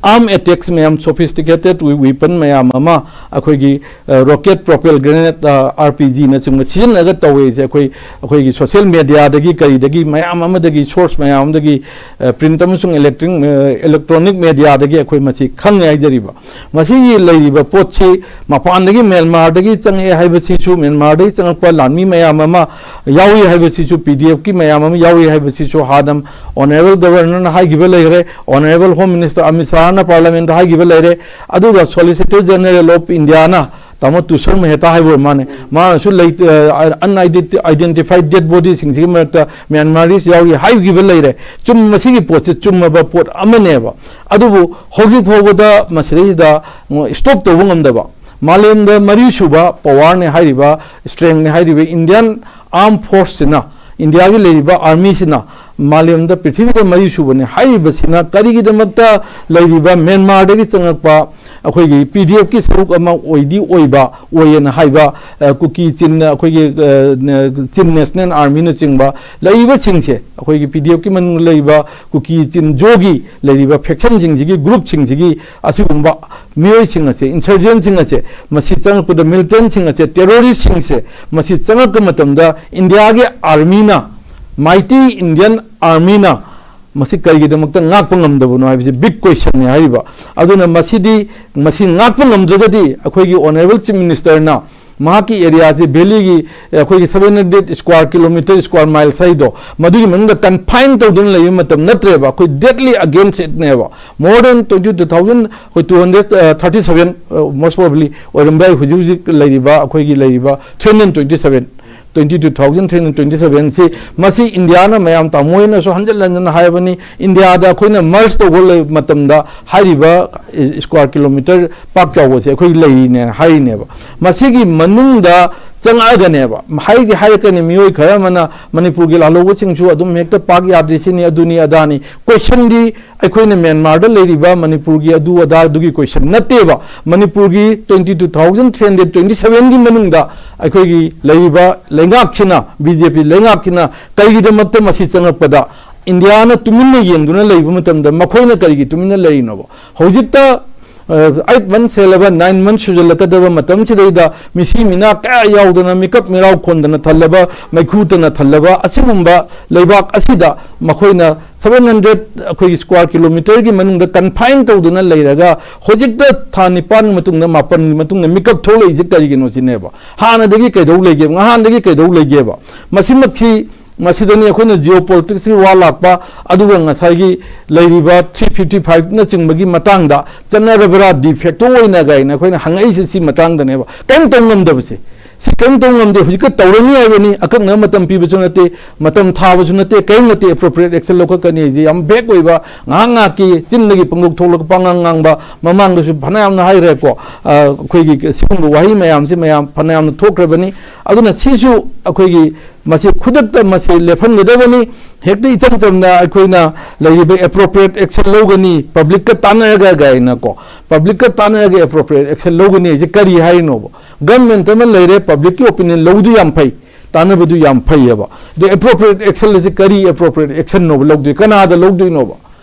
arm attacks ꯃꯌꯥꯝ, sophisticated weapon ꯃꯌꯥꯝ ꯑꯃ, ꯑꯩꯈꯣꯏꯒꯤ, ꯑ, rocket propelled grenade, ꯑ, R P Gꯅꯆꯤꯡꯕ ꯁꯤꯖꯤꯟꯅꯔꯒ ꯇꯧꯋꯦꯁꯦ ꯑꯩꯈꯣꯏ, ꯑꯩꯈꯣꯏꯒꯤ social mediaꯗꯒꯤ ꯀꯔꯤꯗꯒꯤ ꯃꯌꯥꯝ ꯑꯃꯗꯒꯤ, source ꯃꯌꯥꯝ ꯑꯃꯗꯒꯤ, ꯑ, print ꯑꯃꯁꯨꯡ electric, ꯑ, electronic mediaꯗꯒꯤ ꯑꯩꯈꯣꯏ ꯃꯁꯤ ꯈꯪꯉꯦ ꯍꯥꯏꯖꯔꯤꯕ꯫ ꯃꯁꯤꯒꯤ ꯂꯩꯔꯤꯕ ꯄꯣꯠꯁꯤ ꯃꯄꯥꯟꯗꯒꯤ ꯃ꯭ꯌꯥꯟꯃꯥꯔꯗꯒꯤ ꯆꯪꯉꯛꯑꯦ ꯍꯥꯏꯕꯁꯤꯁꯨ, ꯃ꯭ꯌꯥꯟꯃꯥꯔꯗꯒꯤ ꯆꯪꯉꯛꯄ ꯂꯥꯟꯃꯤ ꯃꯌꯥꯝ ꯑꯃ ꯌꯥꯎꯏ ꯍꯥꯏꯕꯁꯤꯁꯨ, P D Fꯀꯤ ꯃꯌꯥꯝ ꯑꯃ ꯌꯥꯎꯏ ꯍꯥꯏꯕꯁꯤꯁꯨ ꯍꯥꯟꯅ Honourable Governorꯅ ꯍꯥꯏꯈꯤꯕ ꯂꯩꯈ꯭ꯔꯦ, Honourable Home Minister ꯑꯃꯤꯠ ꯁꯥꯍꯅ Parliamentꯇ ꯍꯥꯏꯈꯤꯕ ꯂꯩꯔꯦ꯫ ꯑꯗꯨꯒ Solicitor General of Indiaꯅ ꯇꯥꯃꯣ ꯇꯨꯁꯔ ꯃꯦꯍꯇꯥ ꯍꯥꯏꯕ ꯑꯣꯏꯔ ꯃꯥꯅꯦ, ꯃꯥꯅꯁꯨ ꯂꯩ, ꯑꯟꯑꯥꯏꯗꯦꯟꯇꯤꯐꯥꯏꯗ ꯗꯦꯗ ꯕꯣꯗꯤꯁꯤꯡꯁꯤꯒꯤ ꯃꯔꯛꯇ ꯃ꯭ꯌꯥꯟꯃꯥꯔꯤꯁ ꯌꯥꯎꯔꯤ ꯍꯥꯏꯈꯤꯕ ꯂꯩꯔꯦ꯫ ꯆꯨꯝ, ꯃꯁꯤꯒꯤ ꯄꯣꯠꯁꯦ ꯆꯨꯝꯃꯕ ꯄꯣꯠ ꯑꯃꯅꯦꯕ꯫ ꯑꯗꯨꯕꯨ ꯍꯧꯖꯤꯛ ꯐꯥꯎꯕꯗ ꯃꯁꯤꯗꯩꯁꯤꯗ ꯁ꯭ꯇꯣꯞ ꯇꯧꯕ ꯉꯝꯗꯕ, ꯃꯥꯂꯦꯝꯗ ꯃꯔꯤ ꯁꯨꯕ ꯄꯋꯥꯔꯅꯦ ꯍꯥꯏꯔꯤꯕ, ꯁ꯭ꯇ꯭ꯔꯦꯡꯅꯦ ꯍꯥꯏꯔꯤꯕ ꯏꯟꯗꯤꯌꯥꯟ ꯑꯥꯔꯝ ꯐꯣꯔꯁꯁꯤꯅ, ꯏꯟꯗꯤꯌꯥꯒꯤ ꯂꯩꯔꯤꯕ ꯑꯥꯔꯃꯤꯁꯤꯅ ꯃꯥꯂꯦꯝꯗ ꯄ꯭ꯔꯤꯊꯤꯕꯤꯗ ꯃꯔꯤ ꯁꯨꯕꯅꯤ ꯍꯥꯏꯔꯤꯕꯁꯤꯅ ꯀꯔꯤꯒꯤꯗꯃꯛꯇ ꯂꯩꯔꯤꯕ ꯃ꯭ꯌꯥꯟꯃꯥꯔꯗꯒꯤ ꯆꯪꯉꯛꯄ ꯑꯩꯈꯣꯏꯒꯤ ꯄꯤ ꯗꯤ ꯑꯦꯐꯀꯤ ꯁꯔꯨꯛ ꯑꯃ ꯑꯣꯏꯗꯤ ꯑꯣꯏꯕ, ꯑꯣꯏꯌꯦꯅ ꯍꯥꯏꯕ, ꯑ, ꯀꯨꯀꯤ ꯆꯤꯟ, ꯑꯩꯈꯣꯏꯒꯤ, ꯑ, ꯅ-, ꯆꯤꯟ ꯅꯦꯁꯅꯦꯜ ꯑꯥꯔꯃꯤꯅꯆꯤꯡꯕ ꯂꯩꯔꯤꯕꯁꯤꯡꯁꯦ, ꯑꯩꯈꯣꯏꯒꯤ ꯄꯤ ꯗꯤ ꯑꯦꯐꯀꯤ ꯃꯅꯨꯡꯗ ꯂꯩꯔꯤꯕ ꯀꯨꯀꯤ ꯆꯤꯟ ꯖꯣꯒꯤ ꯂꯩꯔꯤꯕ ꯐꯦꯛꯁꯟꯁꯤꯡꯁꯤꯒꯤ, ꯒ꯭ꯔꯨꯞꯁꯤꯡꯁꯤꯒꯤ ꯑꯁꯤꯒꯨꯝꯕ ꯃꯤꯑꯣꯏꯁꯤꯡ ꯑꯁꯦ, ꯏꯟꯁꯔꯖꯦꯟꯁꯤꯡ ꯑꯁꯦ, ꯃꯁꯤ ꯆꯪꯉꯛꯄꯗ, ꯃꯤꯂꯤꯇꯦꯟꯁꯤꯡ ꯑꯁꯦ, ꯇꯦꯔꯣꯔꯤꯁꯁꯤꯡꯁꯦ, ꯃꯁꯤ ꯆꯪꯉꯛꯄ ꯃꯇꯝꯗ ꯏꯟꯗꯤꯌꯥꯒꯤ ꯑꯥꯔꯃꯤꯅ, ꯃꯥꯏꯇꯤ ꯏꯟꯗꯤꯌꯟ ꯑꯥꯔꯃꯤꯅ ꯃꯁꯤ ꯀꯔꯤꯒꯤꯗꯃꯛꯇ ꯉꯥꯛꯄ ꯉꯝꯗꯕꯅꯣ ꯍꯥꯏꯕꯁꯤ ꯕꯤꯛ ꯀ꯭ꯋꯦꯁꯟꯅꯤ ꯍꯥꯏꯔꯤꯕ꯫ ꯑꯗꯨꯅ ꯃꯁꯤꯗꯤ, ꯃꯁꯤ ꯉꯥꯛꯄ ꯉꯝꯗ꯭ꯔꯒꯗꯤ ꯑꯩꯈꯣꯏꯒꯤ ꯑꯣꯅꯔꯦꯕꯜ ꯆꯤꯐ ꯃꯤꯅꯤꯁꯇꯔꯅ ꯃꯍꯥꯛꯀꯤ ꯑꯦꯔꯤꯌꯥꯁꯤ, ꯚꯦꯂꯤꯒꯤ, ꯑꯩꯈꯣꯏꯒꯤ seven hundred square kilometre, square miles ꯍꯥꯏꯗꯣ, ꯃꯗꯨꯒꯤ ꯃꯅꯨꯡꯗ ꯀꯟꯐꯥꯏꯟ ꯇꯧꯗꯨꯅ ꯂꯩꯕ ꯃꯇꯝ ꯅꯠꯇ꯭ꯔꯦꯕ꯫ ꯑꯩꯈꯣꯏ ꯗꯦꯠꯂꯤ ꯑꯒꯦꯟꯁ ꯏꯠꯅꯦꯕ꯫ More than twenty two thousand, ꯑꯩꯈꯣꯏ two hundred thirty seven, most probably ꯑꯣꯏꯔꯝꯕ ꯌꯥꯏ꯫ ꯍꯧꯖꯤꯛ ꯍꯧꯖꯤꯛ ꯂꯩꯔꯤꯕ, ꯑꯩꯈꯣꯏꯒꯤ ꯂꯩꯔꯤꯕ three hundred twenty seven, twenty two thousand three hundred twenty seven ꯁꯤ, ꯃꯁꯤ ꯏꯟꯗꯤꯌꯥꯅ, ꯃꯌꯥꯝ ꯇꯥꯃꯣ ꯍꯣꯏꯅꯁꯨ ꯍꯟꯖꯤꯟ ꯍꯟꯖꯤꯟꯅ ꯍꯥꯏꯕꯅꯤ, ꯏꯟꯗꯤꯌꯥꯗ ꯑꯩꯈꯣꯏꯅ ꯃꯔꯖ ꯇꯧꯕ ꯂꯩ-, ꯃꯇꯝꯗ ꯍꯥꯏꯔꯤꯕ square kilometre ꯄꯥꯛ ꯆꯥꯎꯕꯁꯦ ꯑꯩꯈꯣꯏ ꯂꯩꯔꯤꯅꯦ ꯍꯥꯏꯔꯤꯅꯦꯕ꯫ ꯃꯁꯤꯒꯤ ꯃꯅꯨꯡꯗ ꯆꯪꯉꯛꯑꯒꯅꯦꯕ, ꯍꯥꯏꯗꯤ ꯍꯥꯏꯔꯛꯀꯅꯤ, ꯃꯤꯑꯣꯏ ꯈꯔ ꯑꯃꯅ ꯃꯅꯤꯄꯨꯔꯒꯤ ꯂꯥꯜꯍꯧꯕꯁꯤꯡꯁꯨ ꯑꯗꯨꯝ ꯍꯦꯛꯇ ꯄꯥꯛ ꯌꯥꯗ꯭ꯔꯤ, ꯁꯤꯅꯤ, ꯑꯗꯨꯅꯤ, ꯑꯗꯥꯅꯤ꯫ ꯀꯣꯏꯁꯟꯗꯤ ꯑꯩꯈꯣꯏꯅ ꯃ꯭ꯌꯥꯟꯃꯥꯔꯗ ꯂꯩꯔꯤꯕ ꯃꯅꯤꯄꯨꯔꯒꯤ ꯑꯗꯨ ꯑꯗꯥꯗꯨꯒꯤ ꯀꯣꯏꯁꯟ ꯅꯠꯇꯦꯕ꯫ ꯃꯅꯤꯄꯨꯔꯒꯤ twenty two thousand three hundred twenty seven ꯒꯤ ꯃꯅꯨꯡꯗ ꯑꯩꯈꯣꯏꯒꯤ ꯂꯩꯔꯤꯕ ꯂꯩꯉꯥꯛꯁꯤꯅ, ꯕꯤ ꯖꯦ ꯄꯤ ꯂꯩꯉꯥꯛꯁꯤꯅ ꯀꯔꯤꯒꯤꯗꯃꯛꯇ ꯃꯁꯤ ꯆꯪꯉꯛꯄꯗ ꯏꯟꯗꯤꯌꯥꯅ ꯇꯨꯃꯤꯟꯅ ꯌꯦꯡꯗꯨꯅ ꯂꯩꯕ ꯃꯇꯝꯗ ꯃꯈꯣꯏꯅ ꯀꯔꯤꯒꯤ ꯇꯨꯃꯤꯟꯅ ꯂꯩꯔꯤꯅꯣꯕ? ꯍꯧꯖꯤꯛꯇ, ꯑ, eight months ꯍꯦꯜꯂꯕ, nine months ꯁꯨꯖꯜꯂꯛꯀꯗꯕ ꯃꯇꯝꯁꯤꯗꯩꯗ ꯃꯤꯁꯤ ꯃꯤꯅꯥ ꯀꯌꯥ ꯌꯥꯎꯗꯅ, ꯃꯤꯀꯞ ꯃꯤꯔꯥꯎ ꯈꯣꯟꯗꯅ ꯊꯜꯂꯕ, ꯃꯩꯈꯨ ꯇꯅ ꯊꯜꯂꯕ ꯑꯁꯤꯒꯨꯝꯕ ꯂꯩꯕꯥꯛ ꯑꯁꯤꯗ ꯃꯈꯣꯏꯅ seven hundred, ꯑꯩꯈꯣꯏꯒꯤ square kilometre ꯒꯤ ꯃꯅꯨꯡꯗ ꯀꯟꯐꯥꯏꯟ ꯇꯧꯗꯨꯅ ꯂꯩꯔꯒ, ꯍꯧꯖꯤꯛꯇ ꯊꯥ ꯅꯤꯄꯥꯟꯒꯤ ꯃꯇꯨꯡꯗ, ꯃꯥꯄꯟꯒꯤ ꯃꯇꯨꯡꯗ ꯃꯤꯀꯞ ꯊꯣꯛꯂꯛꯏꯁꯦ ꯀꯔꯤꯒꯤꯅꯣ ꯁꯤꯅꯦꯕ꯫ ꯍꯥꯟꯅꯗꯒꯤ ꯀꯩꯗꯧ ꯂꯩꯒꯦꯕ? ꯉꯍꯥꯟꯗꯒꯤ ꯀꯩꯗꯧ ꯂꯩꯒꯦꯕ? ꯃꯁꯤꯃꯛꯁꯤ ꯃꯁꯤꯗꯅꯤ ꯑꯩꯈꯣꯏꯅ ꯖꯤꯑꯣ ꯄꯣꯂꯤꯇꯤꯛꯁꯀꯤ ꯋꯥ ꯂꯥꯛꯄ, ꯑꯗꯨꯒ ꯉꯁꯥꯏꯒꯤ ꯂꯩꯔꯤꯕ ꯊ꯭ꯔꯤ ꯐꯤꯐꯇꯤ ꯐꯥꯏꯚꯅꯆꯤꯡꯕꯒꯤ ꯃꯇꯥꯡꯗ ꯆꯠꯅꯔꯕ꯭ꯔꯥ ꯗꯤ ꯐꯦꯛꯇꯣ ꯑꯣꯏꯅ ꯀꯥꯏꯅ ꯑꯩꯈꯣꯏꯅ ꯍꯪꯉꯛꯏꯁꯦ꯫ ꯁꯤ ꯃꯇꯥꯡꯗꯅꯦꯕ ꯀꯔꯤꯝ ꯇꯧ ꯉꯝꯗꯕꯁꯦ꯫ ꯁꯤ ꯀꯔꯤꯝ ꯇꯧ ꯉꯝꯗꯦ꯫ ꯍꯧꯖꯤꯛꯀ ꯇꯧꯔꯅꯤ ꯍꯥꯏꯕꯅꯤ, ꯑꯀꯛꯅꯕ ꯃꯇꯝ ꯄꯤꯕꯁꯨ ꯅꯠꯇꯦ, ꯃꯇꯝ ꯊꯥꯕꯁꯨ ꯅꯠꯇꯦ, ꯀꯔꯤꯝ ꯅꯠꯇꯦ꯫ ꯑꯦꯄ꯭ꯔꯣꯄ꯭ꯔꯤꯌꯦꯠ ꯑꯦꯛꯁꯟ ꯂꯧꯈꯠꯀꯅꯤ ꯍꯥꯏꯁꯦ ꯌꯥꯝ ꯚꯦꯛ ꯑꯣꯏꯕ, ꯉꯥꯏꯍꯥꯛ ꯉꯥꯏꯍꯥꯛꯀꯤ ꯆꯤꯟꯗꯒꯤ ꯄꯪꯊꯣꯛ ꯊꯣꯛꯂꯒ ꯄꯉꯥꯡ ꯉꯥꯡꯕ꯫ ꯃꯃꯥꯡꯗꯁꯨ ꯐꯅꯌꯥꯝꯅ ꯍꯥꯏꯈ꯭ꯔꯦꯀꯣ꯫ ꯑ, ꯑꯩꯈꯣꯏꯒꯤ ꯁꯤꯒꯨꯝꯕ ꯋꯥꯍꯩ ꯃꯌꯥꯝꯁꯤ ꯃꯌꯥꯝ ꯐꯅꯌꯥꯝꯅ ꯊꯣꯛꯈ꯭ꯔꯕꯅꯤ꯫ ꯑꯗꯨꯅ ꯁꯤꯁꯨ ꯑꯩꯈꯣꯏꯒꯤ ꯃꯁꯤ ꯈꯨꯗꯛꯇ ꯃꯁꯤ ꯂꯦꯞꯍꯟꯒꯗꯕꯅꯤ꯫ ꯍꯦꯛꯇ ꯏꯆꯝ ꯆꯝꯅ ꯑꯩꯈꯣꯏꯅ ꯂꯩꯔꯤꯕ ꯑꯦꯄ꯭ꯔꯣꯄ꯭ꯔꯤꯌꯦꯠ ꯑꯦꯛꯁꯟ ꯂꯧꯒꯅꯤ, ꯄꯕ꯭ꯂꯤꯛꯀ ꯇꯥꯟꯅꯔꯒ ꯀꯥꯏꯅꯀꯣ, ꯄꯕ꯭ꯂꯤꯛꯀ ꯇꯥꯟꯅꯔꯒ ꯑꯦꯄ꯭ꯔꯣꯄ꯭ꯔꯤꯌꯦꯠ ꯑꯦꯛꯁꯟ ꯂꯧꯒꯅꯤ ꯍꯥꯏꯁꯦ ꯀꯔꯤ ꯍꯥꯏꯔꯤꯅꯣꯕ? ꯒꯚꯔꯟꯃꯦꯟꯠ ꯑꯃ ꯂꯩꯔꯦ, ꯄꯕ꯭ꯂꯤꯛꯀꯤ ꯑꯣꯄꯤꯅꯤꯌꯟ ꯂꯧꯕꯗꯨ ꯌꯥꯝ ꯐꯩ, ꯇꯥꯟꯅꯕꯗꯨ ꯌꯥꯝ ꯐꯩꯌꯦꯕ꯫ ꯑꯗꯣ ꯑꯦꯄ꯭ꯔꯣꯄ꯭ꯔꯤꯌꯦꯠ ꯑꯦꯛꯁꯟ ꯑꯁꯤ ꯀꯔꯤ ꯑꯦꯄ꯭ꯔꯣꯄ꯭ꯔꯤꯌꯦꯠ ꯑꯦꯛꯁꯟꯅꯣꯕ ꯂꯧꯗꯣꯏ? ꯀꯅꯥꯗ ꯂꯧꯗꯣꯏꯅꯣꯕ?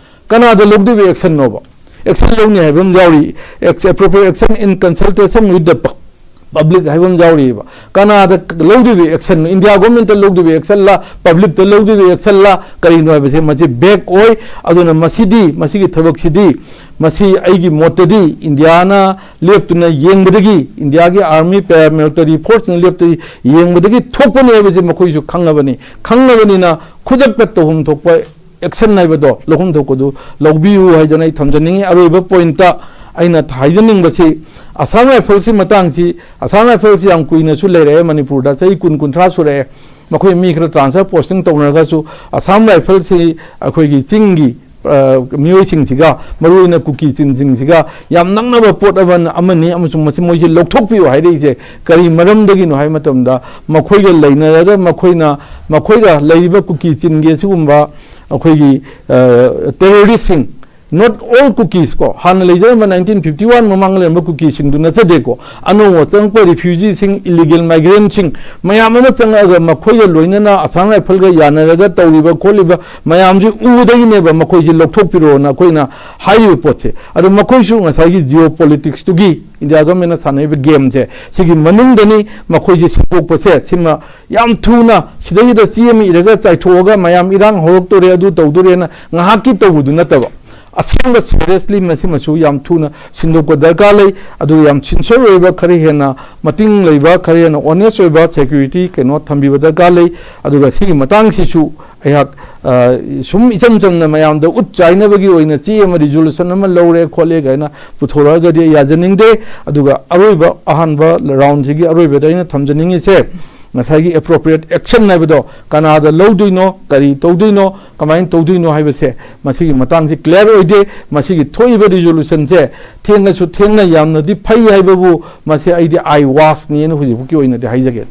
ꯀꯅꯥꯗ ꯂꯧꯗꯣꯏꯕ ꯑꯦꯛꯁꯟꯅꯣꯕ? ꯑꯦꯛꯁꯟ ꯂꯧꯅꯤ ꯍꯥꯏꯕ ꯑꯃ ꯌꯥꯎꯔꯤ, appropriate action in consultation with the public ꯍꯥꯏꯕ ꯑꯃ ꯌꯥꯎꯔꯤꯕ꯫ ꯀꯅꯥꯗ ꯂꯧꯗꯣꯏꯕ ꯑꯦꯛꯁꯟꯅꯣ? ꯏꯟꯗꯤꯌꯥ ꯒꯣꯔꯃꯦꯟꯠꯇ ꯂꯧꯗꯣꯏꯕ ꯑꯦꯛꯁꯟꯂ, ꯄꯕ꯭ꯂꯤꯛꯇ ꯂꯧꯗꯣꯏꯕ ꯑꯦꯛꯁꯟꯂ, ꯀꯔꯤꯅꯣ ꯍꯥꯏꯕꯁꯦ ꯃꯁꯤ ꯚꯦꯛ ꯑꯣꯏ꯫ ꯑꯗꯨꯅ ꯃꯁꯤꯗꯤ, ꯃꯁꯤꯒꯤ ꯊꯕꯛꯁꯤꯗꯤ, ꯃꯁꯤ ꯑꯩꯒꯤ ꯃꯣꯠꯇꯗꯤ ꯏꯟꯗꯤꯌꯥꯅ ꯂꯦꯞꯇꯨꯅ ꯌꯦꯡꯕꯗꯒꯤ, ꯏꯟꯗꯤꯌꯥꯒꯤ ꯑꯥꯔꯃꯤ ꯄꯦꯔꯥꯃꯤꯂꯤꯇꯔꯤ ꯐꯣꯔꯁꯅ ꯂꯦꯞꯇꯨꯅ ꯌꯦꯡꯕꯗꯒꯤ ꯊꯣꯛꯄꯅꯦ ꯍꯥꯏꯕꯁꯦ ꯃꯈꯣꯏꯁꯨ ꯈꯪꯉꯕꯅꯤ꯫ ꯈꯪꯉꯕꯅꯤꯅ ꯈꯨꯗꯛꯇ ꯇꯧꯐꯝ ꯊꯣꯛꯄ ꯑꯦꯛꯁꯟ ꯍꯥꯏꯕꯗꯣ ꯂꯧꯐꯝ ꯊꯣꯛꯄꯗꯨ ꯂꯧꯕꯤꯌꯨ ꯍꯥꯏꯗꯅ ꯑꯩ ꯊꯝꯖꯅꯤꯡꯉꯤ꯫ ꯑꯔꯣꯏꯕ ꯄꯣꯏꯟꯠꯇ ꯑꯩꯅ ꯍꯥꯏꯖꯅꯤꯡꯕꯁꯤ, ꯑꯁꯥꯝ ꯔꯥꯏꯐꯜꯁꯤ ꯃꯇꯥꯡꯁꯤ, ꯑꯁꯥꯝ ꯔꯥꯏꯐꯜꯁꯤ ꯌꯥꯝ ꯀꯨꯏꯅꯁꯨ ꯂꯩꯔꯛꯑꯦ ꯃꯅꯤꯄꯨꯔꯗ, ꯆꯍꯤ ꯀꯨꯟ, ꯀꯨꯟꯊ꯭ꯔꯥ ꯁꯨꯔꯛꯑꯦ꯫ ꯃꯈꯣꯏ ꯃꯤ ꯈꯔ ꯇ꯭ꯔꯥꯟꯁꯐꯔ ꯄꯣꯁꯇꯤꯡ ꯇꯧꯅꯔꯒꯁꯨ ꯑꯁꯥꯝ ꯔꯥꯏꯐꯜꯁꯤ ꯑꯩꯈꯣꯏꯒꯤ ꯆꯤꯡꯒꯤ, ꯑ, ꯃꯤꯑꯣꯏꯁꯤꯡꯁꯤꯒ, ꯃꯔꯨꯑꯣꯏꯅ ꯀꯨꯀꯤ ꯆꯤꯟꯁꯤꯡꯁꯤꯒ ꯌꯥꯝ ꯅꯛꯅꯕ ꯄꯣꯠ ꯑꯃ, ꯑꯃꯅꯤ, ꯑꯃꯁꯨꯡ ꯃꯁꯤ ꯃꯣꯏꯁꯤ ꯂꯧꯊꯣꯛꯄꯤꯌꯨ ꯍꯥꯏꯔꯛꯏꯁꯦ ꯀꯔꯤ ꯃꯔꯝꯗꯒꯤꯅꯣ ꯍꯥꯏꯕ ꯃꯇꯝꯗ, ꯃꯈꯣꯏꯒ ꯂꯩꯅꯔꯒ ꯃꯈꯣꯏꯅ, ꯃꯈꯣꯏꯒ ꯂꯩꯔꯤꯕ ꯀꯨꯀꯤ ꯆꯤꯟꯒꯤ ꯑꯁꯤꯒꯨꯝꯕ ꯑꯩꯈꯣꯏꯒꯤ, ꯑ, ꯇꯦꯔꯣꯔꯤꯁꯁꯤꯡ, not all Kukis ꯀꯣ, ꯍꯥꯟꯅ ꯂꯩꯖꯔꯝꯕ ꯅꯥꯏꯟꯇꯤꯟ ꯐꯤꯐꯇꯤ ꯋꯥꯟ ꯃꯃꯥꯡꯗ ꯂꯩꯔꯝꯕ ꯀꯨꯀꯤꯁꯤꯡꯗꯨ ꯅꯠꯆꯗꯦꯀꯣ, ꯑꯅꯧꯕ ꯆꯪꯉꯛꯄ ꯔꯤꯐ꯭ꯌꯨꯖꯤꯁꯤꯡ, ꯏꯂꯤꯒꯦꯜ ꯃꯥꯏꯒ꯭ꯔꯦꯟꯠꯁꯤꯡ ꯃꯌꯥꯝ ꯑꯃ ꯆꯪꯉꯛꯑꯒ ꯃꯈꯣꯏꯒ ꯂꯣꯏꯅꯅ ꯑꯁꯥꯝ ꯔꯥꯏꯐꯜꯒ ꯌꯥꯅꯔꯒ ꯇꯧꯔꯤꯕ ꯈꯣꯠꯂꯤꯕ ꯃꯌꯥꯝꯁꯤ ꯎꯕꯗꯒꯤꯅꯦꯕ ꯃꯈꯣꯏꯁꯤ ꯂꯧꯊꯣꯛꯄꯤꯔꯣꯅ ꯑꯩꯈꯣꯏꯅ ꯍꯥꯏꯔꯤꯕ ꯄꯣꯠꯁꯦ꯫ ꯑꯗꯣ ꯃꯈꯣꯏꯁꯨ ꯉꯁꯥꯏꯒꯤ ꯖꯤꯑꯣ ꯄꯣꯂꯤꯇꯤꯛꯁꯇꯨꯒꯤ, ꯏꯟꯗꯤꯌꯥ ꯒꯚꯔꯟꯃꯦꯟꯠꯅ ꯁꯥꯟꯅꯔꯤꯕ ꯒꯦꯝꯁꯦ, ꯁꯤꯒꯤ ꯃꯅꯨꯡꯗꯅꯤ ꯃꯈꯣꯏꯁꯦ ꯁꯦꯡꯗꯣꯛꯄꯁꯦ꯫ ꯁꯤꯃ ꯌꯥꯝ ꯊꯨꯅ ꯁꯤꯗꯩꯁꯤꯗ ꯆꯦ ꯑꯃ ꯏꯔꯒ ꯆꯥꯏꯊꯣꯛꯑꯒ ꯃꯌꯥꯝ ꯏꯔꯥꯡ ꯍꯧꯔꯛꯇꯣꯔꯦ, ꯑꯗꯨ ꯇꯧꯗꯣꯔꯦꯅ ꯉꯥꯏꯍꯥꯛꯀꯤ ꯇꯧꯕꯗꯨ ꯅꯠꯇꯕ, ꯑꯁꯦꯡꯕ seriously ꯃꯁꯤꯃꯁꯨ ꯌꯥꯝ ꯊꯨꯅ ꯁꯤꯟꯗꯣꯛꯄ ꯗꯔꯀꯥꯔ ꯂꯩ꯫ ꯑꯗꯨꯒ ꯌꯥꯝ sincere ꯑꯣꯏꯕ, ꯈꯔ ꯍꯦꯟꯅ ꯃꯇꯤꯡ ꯂꯩꯕ, ꯈꯔ ꯍꯦꯟꯅ honest ꯑꯣꯏꯕ security ꯀꯩꯅꯣ ꯊꯝꯕꯤꯕ ꯗꯔꯀꯥꯔ ꯂꯩ꯫ ꯑꯗꯨꯒ ꯁꯤꯒꯤ ꯃꯇꯥꯡꯁꯤꯁꯨ ꯑꯩꯍꯥꯛ, ꯑ, ꯁꯨꯝ ꯏꯆꯝ ꯆꯝꯅ ꯃꯌꯥꯝꯗ ꯎꯠ ꯆꯥꯏꯅꯕꯒꯤ ꯑꯣꯏꯅ ꯆꯦ ꯑꯃ, resolution ꯑꯃ ꯂꯧꯔꯦ ꯈꯣꯠꯂꯦ ꯀꯥꯏꯅ ꯄꯨꯊꯣꯔꯛꯑꯒꯗꯤ ꯑꯩ ꯌꯥꯖꯅꯤꯡꯗꯦ꯫ ꯑꯗꯨꯒ ꯑꯔꯣꯏꯕ, ꯑꯍꯥꯟꯕ round ꯁꯤꯒꯤ ꯑꯔꯣꯏꯕꯗ ꯑꯩꯅ ꯊꯝꯖꯅꯤꯡꯉꯤꯁꯦ, ꯉꯁꯥꯏꯒꯤ appropriate action ꯍꯥꯏꯕꯗꯣ ꯀꯅꯥꯗ ꯂꯧꯗꯣꯏꯅꯣ, ꯀꯔꯤ ꯇꯧꯗꯣꯏꯅꯣ, ꯀꯃꯥꯏꯅ ꯇꯧꯗꯣꯏꯅꯣ ꯍꯥꯏꯕꯁꯦ, ꯃꯁꯤꯒꯤ ꯃꯇꯥꯡꯁꯤ clear ꯑꯣꯏꯗꯦ꯫ ꯃꯁꯤꯒꯤ ꯊꯣꯛꯏꯕ resolution ꯁꯦ ꯊꯦꯡꯉꯁꯨ ꯊꯦꯡꯅ ꯌꯥꯝꯅꯗꯤ ꯐꯩ ꯍꯥꯏꯕꯕꯨ, ꯃꯁꯤ ꯑꯩꯗꯤ eye wash ꯅꯦꯅ ꯍꯧꯖꯤꯛꯐꯥꯎꯒꯤ ꯑꯣꯏꯅꯗꯤ ꯍꯥꯏꯖꯒꯦ꯫